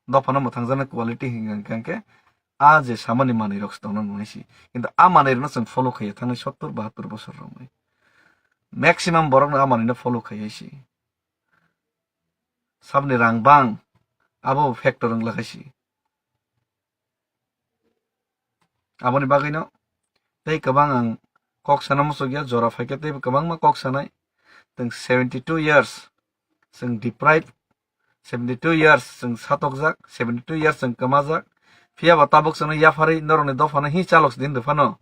dophano mwthangjaknai quality hwnkha khe, a je samani manwi rok se tongna nung si. Kintu a manwi rokno chwng follow khaiya thangnai sottor bahattor bosor romwi. Maximum borokno a manwino follow khaiya si. Sabni rang bang, abo factor wng lakhai si. Aboni bagwino tei kwbang ang kok sana muchukya, jora phaikhe tei kwbangma kok sanai. Tei seventy two years chwng deprive, seventy two years chwng satokjak, seventy two years chwng kwmajak. Phiya ba tabuk chwngno yapharwi norokni dophano hi chalok din rw phano,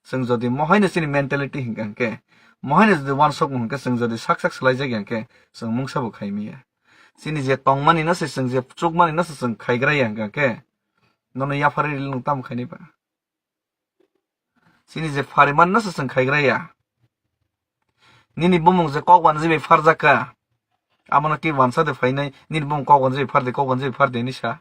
chwng jodi mohaino chini mentality hwnkha hwnkhe, mohaino jodi uansukmung hwnkhe, chwng jodi sak sak swlaijak ya hwnkhe, chwng mungsa bo khai manya. Chini je tongmani no se chwng, je chukmani no se chwng khaigra ya hwnkha khe, nono yaphari ril nwng tamo khainai ba? Chini je pharimani no se chwng khaigra ya. Nini bumung je kok uanjwi bai pharjak kha, amo no ki uansa de phainai, nini bumung kok uanjwi bai phar de, kok uanjwi bai phar de hinwi sa.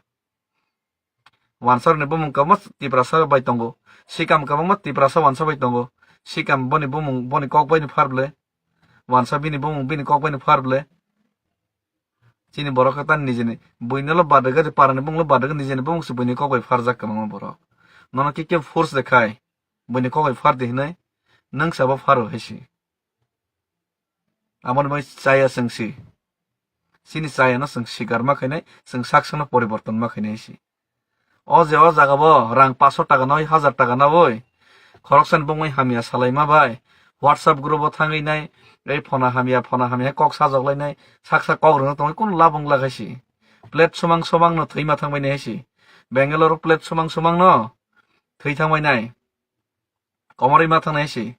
Uansa rok ni bumung kwbangma Tiprasa bai tongo, sikam kwbangma Tiprasa uansa bai tongo, sikam boni bumung boni kok bai ni phar ble, uansa bini bumung bini kok bai ni phar ble. Chini borok khe tan nijeni buino lo badrwgwi, parani bumung lo badrwgwi, nijeni bumung se buini kok bai pharjak kwbangma borok. Nono khe kebo force de khai buini kok bai phar di hinwi, nwng sabo pharo hai si. Aboni bai chaya chwng si. Chini chaya no chwng sikar ma khainai, chwng sak sakno poriborton ma khainai si. O je o jaga bo rang paanso taka nai, hajar taka naboi khoroksani bongwi hamya salaima bai WhatsApp group o thangwi nai, ei phona hamya, phona hamya kok sajok lainai, sak sak kok rwna tongwi kunu labong lagai si. Plate somang somang no thwi ma thangbai nai si. Bangalore plate somang somang no thwi thangbai nai. Komorwi ma thangnai si.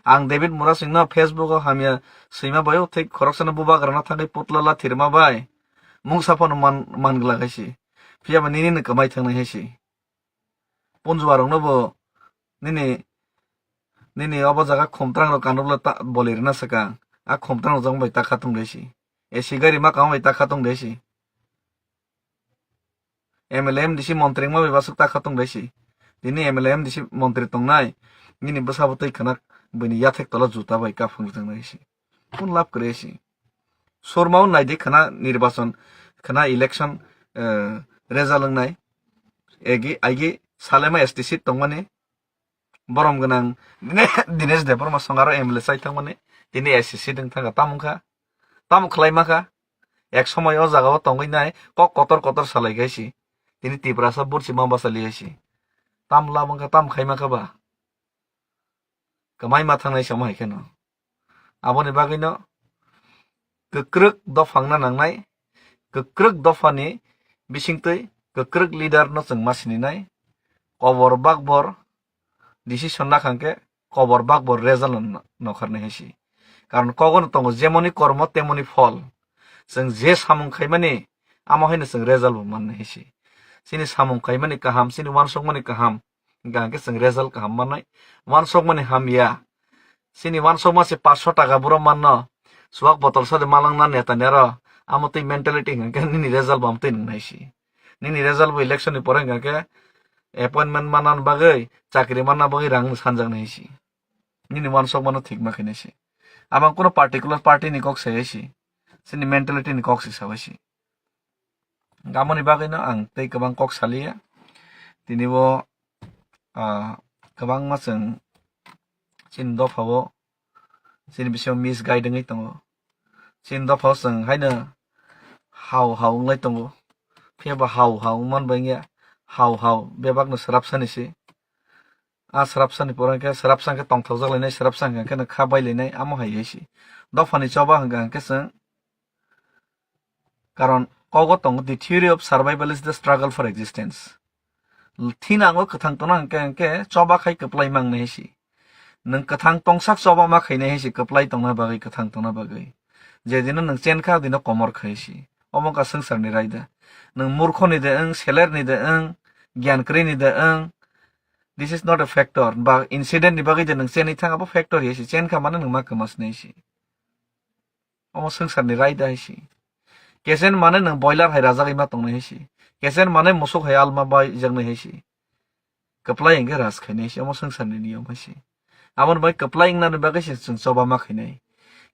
Ang David Murasing no Facebook o hamya swima bai o thik khoroksano bubagra no thangwi putla la thirma bai mungsa phano man, man glak hai si. Phiya ba nini no kwmai thangnai hai si. Punjuwa rok no bo nini, nini obo jaga khumtrang rok kanrok le ta, boli rwna swkang. A khumtrang rok jang bai ta khatung dai si. A C gari ma kama bai ta khatung dai si. M L A M D C montri wngma bai basuk ta khatung dai si. Tini M L A M D C montri tongnai. Nini bwsa bo twi khwnak buini yathek tola juta bai kaphung rwjak nai si. Kun lab kwrwi si. Surma o naidi khwna nirbachon, khwna election, eh, result wngnai. Egi, aigi Salema S T seat tongmani. Borom gwnang Dinesh Debbarma song aro M L A chai thangmani. Tini S C C dwng thangkha. Tamo wngkha? Tamo khlai makha? Ek somoi o jaga o tongwi nai kok kotor kotor salai khai si. Tini Tiprasa bursi ma basa li hai si. Tam lab wngkha, tam khai makha ba? Kwmai ma thangnai se omo hai kheno. Aboni bagwino kwkrwk dopha wngna nangnai, kwkrwk dophani bisingtwi kwkrwk leader no chwng ma sininai, kobor bakbor decision nakha hwnkhe kobor bakbor result no nokharnai hai si. Karon kogono tongo, jemoni kormo temoni phol. Chwng je samung khaimani, amo haino chwng result bo mannai hai si. Chini samung khaimani kaham, chini uansukmani kaham, hingkha hingkhe chwng result kaham mannai. Uansukmani hamya, chini uansukma se paanso taka buro manno, chuwak botol sade malangna neta ni aro, amo twi mentality hingkha hingkhe nini result bo amtwi nwngnai si. Nini result bo election ni pore hingkha hingkhe appointment manna bagwi, chakri manna bagwi rang sanjaknai si. Nini uansukmano thik ma khainai si. Abang kuno particular party ni kok sai si. Chini mentality ni kok si sabai si. Gamoni bagwino ang tei kwbang kok saliya. Tini bo, ah, kwbangma chwng chini dophao, chini bisingo misguide wngwi tongo. Chini dophao chwng haino hao hao wnglai tongo. Phiya bo hao hao wngman bai wngya. Hao hao bebakno swrapsani se. A swrapsani pore hwnkhe swrapsa hwnkhe tongthokjak lainai, swrapsa hwnkhe no kha bai lainai, amo hai hai se. Dophani choba hwnkha hwnkhe chwng, karon kogo tongo, "The theory of survival is the struggle for existence." Thinango kwthang tongna hwnkhe, hwnkhe choba khai kwplai mangnai hai se. Nwng kwthang tongsak choba ma khainai hai se, kwplai tongna bagwi, kwthang tongna bagwi. Jedino nwng chen kha, dino komor khai se. Omo wngkha swngcharni raida. Nwng murkhoni de wng, selerni de wng, giyan kwrwini de wng, this is not a factor. Ba incident ni bagwi je nwng chenwi thang, abo factor hai se, chen kha mano nwng ma kwma swnai se. Omo swngcharni raida hai se. Kechen mane nwng boiler hai rajagwi ma tongnai hai se. Kechen mane musuk hai alma bai jaknai hai se. Kwplai hwnkhe raj khainai se, omo swngcharni niyom hai se. Aboni bai kwplai wngnani bagwi se chwng choba ma khainai.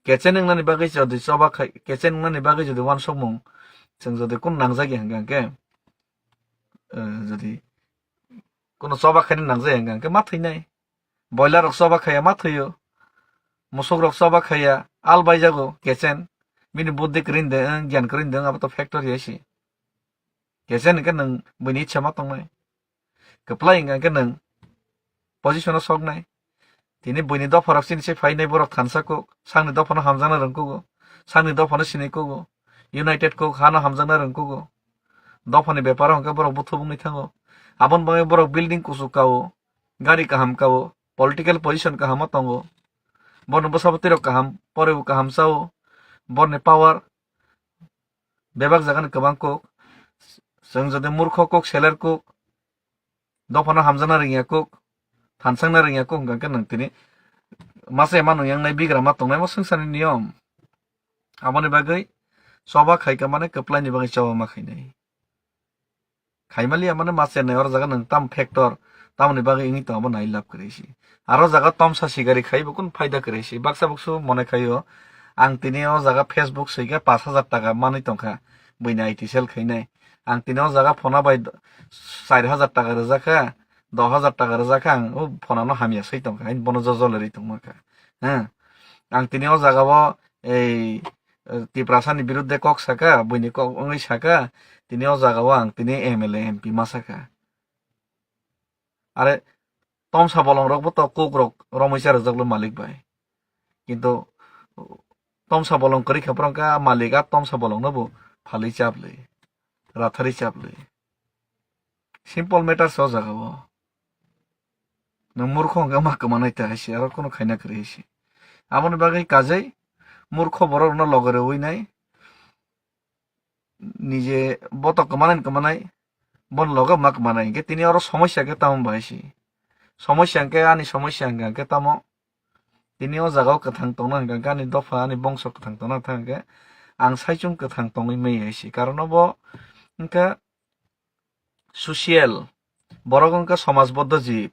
Kechen wngnani bagwi jodi choba khai, kechen wngnani bagwi jodi uansukmung chwng jodi kun nangjak ya hwnkha hwnkhe, eh, jodi kuno choba khaina nangjak ya hwnkha hwnkhe ma thwinai. Boiler rok choba khaiya ma thwio. Musuk rok choba khaiya, al baijago kechen. Bini buddhi kwrwini de wng, giyan kwrwini de wng, abo to factor hai se. Kechen hwnkhe nwng buini ichha ma tongnai. Kwplai hwnkha hwnkhe nwng position o soknai. Tini buini dopharok chini se phainai, borok thansa kuk, sakni dophano hamjakna rwng kugo, sakni dophano sinwi kugo, united kuk, hano hamjakna rwng kugo. Dophani beparo hwnkhe borok buthubungni thango. Aboni bagwi borok building kuchuk kao, gari kaham kao, political position kaham o tongo. Borokni bwsa bwtwi rok kaham, poribo kaham chao, borokni power, Bebak jagani kwbang kuk. Chwng jodi murkho kuk, seler kuk, dophano hamjakna rwngya kuk, thansakna rwngya kuk hwnkha khe nwng tini masa ema nung yang nai bigra ma tongnai mo swngcharni niyom. Aboni bagwi choba khai ka mane kwplai ni bagwi choba ma khainai. Khaimaliya mane ma chennai oro jaga nwng tam factor, tamoni bagwi wngwi tongo bo nai lab kwrwi si. Aro jaga tomsa sikari khai bo kun phaida kwrwi si. Baksa buksu mone khaio ang tini o jaga Facebook swi khe pash hajar taka manwi tongkha, buini I T sell khainai. Ang tini o jaga phona bai do-, char hajar taka rwjak kha, dos hajar taka rwjak kha, ang o phonano hamya swi tongkha, hain bono jojole rwi tongma kha. Heh. Ang tini o jaga o ei, eh, Tiprasani birudde kok saka, buini kok wngwi saka, tini o jaga o ang tini M L A, M P ma saka. Are tomsa bolong rok bo to kok rok romwi cha rwjak lo malik bai. Kintu tomsa bolong kwrwi kha phano kha malik a tomsa bolong no bo phalwi chaplwi, ratharwi chaplwi. Simple matter se o jaga o. Nwng murkho hwnkhe ma kwmanai ta hai se, aro kono khaina kwrwi hai se. Aboni bagwi kajai murkho borok rokno loge rwui nai, nije bo to kwmanai kwmanai, boni loge ma kwmanai. Hwnkhe tini oro somosya khe tamo bahai se. Somosya hwnkhe ani somosya hwnkha hwnkhe tamo. Tini o jaga o kwthang tongna hwnkha hwnkhe ani dopha, ani bongso kwthang tongna hwnkha hwnkhe ang saichung kwthang tongwi maya hai se. Karon obo hwnkhe social, borok wngkha somajboddo jib.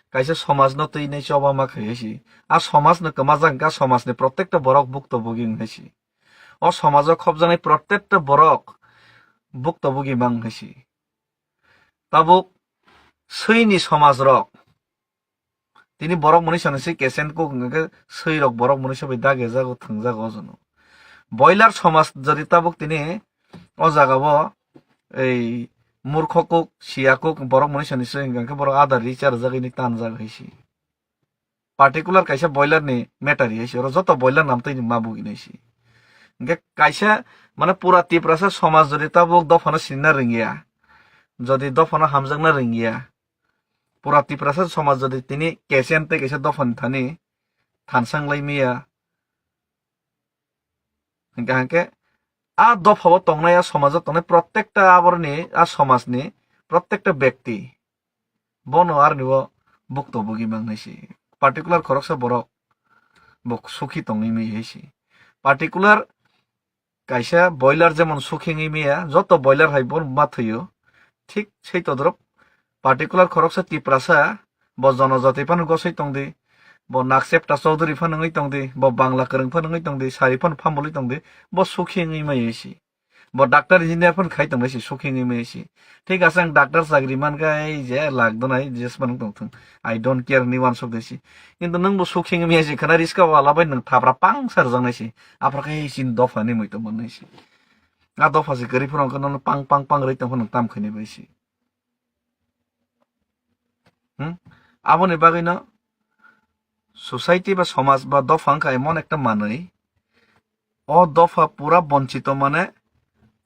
Kaisa somajno twi nai choba ma khai hai se. A somajno kwmajak hwnkha somajni protekta borok buktobugi wng hai se. O somajo khopjaknai protekta borok buktobugi mang hai se. Tabuk swini somajrok tini borok mwnwi sani se kesen kuk hwnkhe swi rok borok mwnwi sabai dagi jago thwngjago o jono. Boiler somaj jodi tabuk tini o jaga o ei murkho kuk, siya kuk borok mwnwi sani se hwnkhe borok adar ri charwjak ini tanjak hai se. Particular kaisa boiler ni matter hai se, oro joto boiler nam twi ma bugi nai se. Hwnkhe kaisa mane pura Tiprasa somaj jodi tabuk dophano sinna rwngya, jodi dophano hamjakna rwngya, pura Tiprasa somaj jodi tini kesen tei kaisa dophani thani thansang lai maya, hwnkha hwnkhe a dopha o tongnai, a somajo tongnai protekta aboroni, a somajni protekta bekti bono aroni o buktobugi mang nai se. Particular khoroksa borok bo sukhi tongwi maya hai se. Particular kaisa boiler jemon sukhi wngwi maya, joto boiler hai bo ma thwio. Thik sei todrop particular khoroksa Tiprasa, bo jonojati phano gosoi tongdi, bo Naksepta Chaudhuri phano wngwi tongdi, bo Bangla kwrwng phano wngwi tongdi, sari phano phamboli tongdi, bo sukhi wngwi maya hai se. Bo doctor engineer phano khai tong nai se, sukhi wngwi maya hai se. Thik ase, ang doctor chakri mankha, ei je lak donai jesmano tongthung, I don't care hinwi uansuk de se. Kintu nwng bo sukhi wngwi maya hai se, khwna riska wala bai nwng thapra pangsa rwjak nai se. Aphra khe ei chini dopha ni mui tongma nai se. A dopha se kwrwi phano hwnkhe nono pang pang pang rwi tong phano tam khainai bai se. Hmm? Aboni bagwino society ba somaj ba dopha wngkha emon ekta manwi, o dopha pura bonchito, mane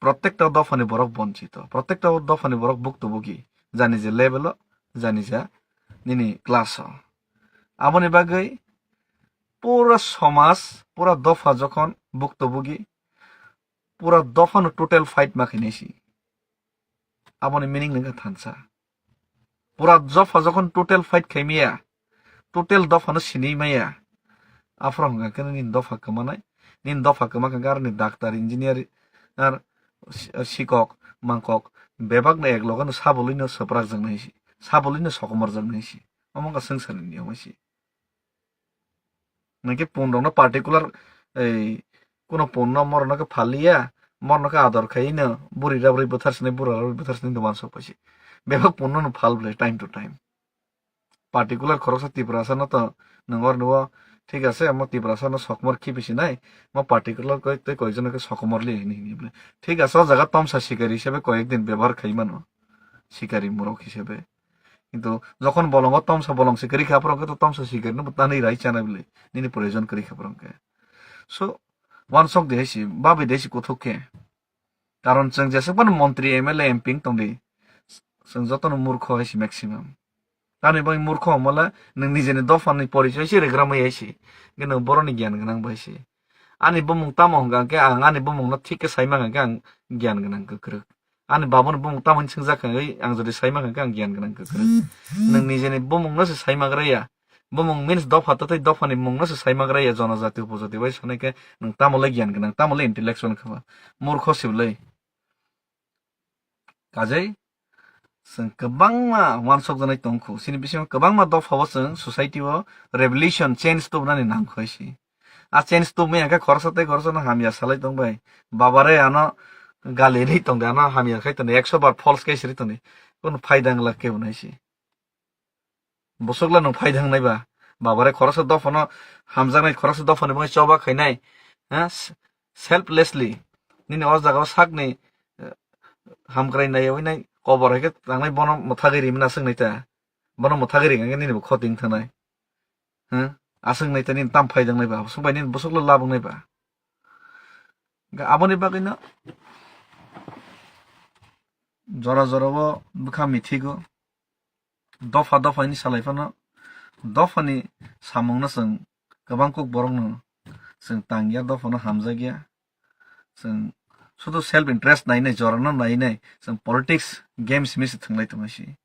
protekta dophani borok bonchito, protekta dophani borok buktobugi, jani je level o, jani ja nini class o. Aboni bagwi pura somaj, pura dopha jokhon buktobugi, pura dophano total fight ma khainai se. Aboni meaning nungkha thansa. Pura dopha jokhon total fight khai maya, total dophano sinwi maya, aphuru hwnkha khe nini dopha kwmanai, nini dopha kwma khe aroni doctor, engineer, ar si-, sikok, mangkok, bebakno ek loge no sabolwino swprak jaknai se, sabolwino sokomor jaknai se. Omo wngkha swngcharni niyom hai se. Nangkhe pun rokno particular, ei, kuno pun no morokno khe phal liya, morokno khe ador khai no, buri rw bwthar sinai, bura rw bwthar sinai, doman sok paisi. Bebak pun no phal bwle time to time. Particular khoroksa Tiprasa no to nwng or nuo, thik ase, omo Tiprasa no sokomor khibi sinai, mo particular koi tei koi jono khe sokomor li hini hini bwle. Thik ase, o jaga tomsa sikari hisabe koi ek din bebohar khai mano. Sikari murok hisabe. Kintu jokhon bolongo tomsa bolong se kwrwi kha, aphuru khe to tomsa sikari no bo tanwi rai chana bwle, nini proyojon kwrwi kha aphuru khe. So, uansuk de hai se, babi de hai se kuthuk khe. Karon chwng jeswk phano montri, M L A, M P wng tong di, chwng jotono murkho hai se maximum. Tamni bagwi murkho hwnmale nwng nijeni dophani porichoi se regra mai hai se, hwnkhe nwng boroni giyan gwnang bai se. Ani bumung tamo hwnkha hwnkhe ang ani bumungno thik khe sai mankha hwnkhe ang giyan gwnang kwkrwk. Ani babuni bumung tamo hinwi swngjak hwnkhe ang jodi sai mankha hwnkhe ang giyan gwnang kwkrwk. Nwng nijeni bumungno se sai magraya. Bumung means dopha, tei dophani mungno se sai magraya, jonojati upojati bai sanai khe nwng tamo le giyan gwnang, tamo le intellectual wngkha ba? Murkho se bwlai. Kajai chwng kwbangma uansukjaknai tongkhu. Chini bisingo kwbangma dophao chwng society o revolution, change tubunani nangkho se. A change tubmaya khe khoroksa tei khoroksano hamya salai tongbai. Babare ano gali ri tongdi, ano hamya khai tongdi, ekso bar false case ri tongdi. Kono phaida wngla kebo nai se. Bwswkla nwng phaida wngnai ba? Babare khoroksa dophano hamjaknai, khoroksa dophani bagwi choba khainai, ha? S-, selflessly. Nini o jagao sakni, eh, hamkrai naiwi nai kobor hai khe tangnai bono mwthagwi rimani aswk nai ta. Bono mwthagwi ring khe nini bo khoti wng thangnai. Ha? Aswk nai ta nini tam phaida wngnai ba? Bwswk bai nini bwswkla lab wngnai ba? Ga aboni bagwino jora jorao bwkha mithigo. Dopha dopha hwnwi salai phano dophani samungno chwng kwbang kuk borokno chwng tangya, dophano hamjakya. Chwng sudu self interest nainai, jorano nainai, chwng politics games misi thwnglai tongmani si.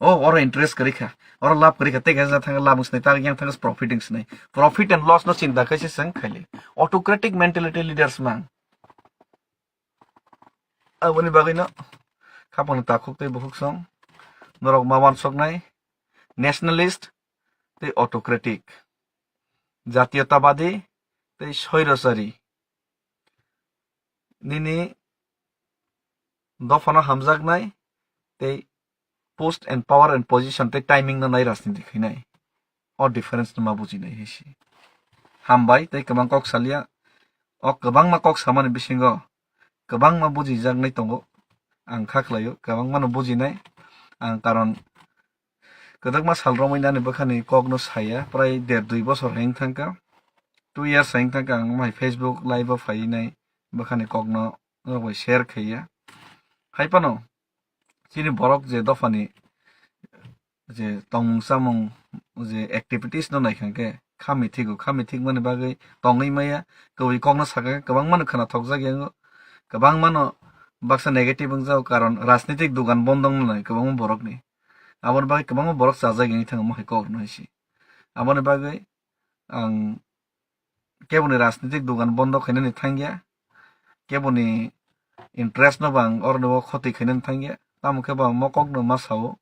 O, oro interest kwrwi kha, oro lab kwrwi kha, tei kaisa thangkhe lab wng sinai, tak yang thangkhe profit wng sinai. Profit and loss no chinta khaise chwng khaili. Autocratic mentality leaders mang. Aboni bagwino khapangni takhuk tei bukhuk song norok ma uansuknai nationalist tei autocratic, jatiyotabadi tei soirosari. Nini dophano hamjaknai tei post and power and position tei timing no nai rajniti khainai. O difference no ma bujinai hai se. Hambai tei kwbang kok salia. O kwbangma kok samani bisingo kwbangma bujijaknai tongo. Ang kha khlaio, kwbangma no bujinai. Ang karon kwdwkma sal romwi nani bwkhani kok no saya, prai der dui bosor hai wng thangkha. Two years hai wng thangkha ang mai Facebook live o phai nai bwkhani kok no norok bai share khaiya. Hai phano chini borok je dophani je tongmung chamung je activities no naikha khe kha mithigo, kha mithikmani bagwi tongwi maya, kwbwi kokno sakha khe kwbangmano khwnathokjak yango, kwbangmano baksa negative wngjago, karon rajnitik dugan bondo wngmani kwbangma borokni. Aboni bagwi kwbangma borok chajak wngwi thango mohai kok rwno hai se. Aboni bagwi ang keboni rajnitik dugan bondo khainani thangya, keboni interest no bo ang oroni o khoti khainani thangya, tamo khe bo ang mokok no ma sao,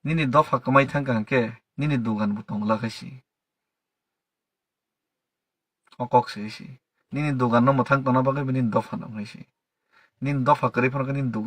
nini dopha kwmai thangkha hwnkhe nini dugan bo tongla khai se. O kok se se. Nini dugan no mwthang tongna bagwi bo nini dopha no wngwi se. Nini dopha kwrwi phano khe nini dugan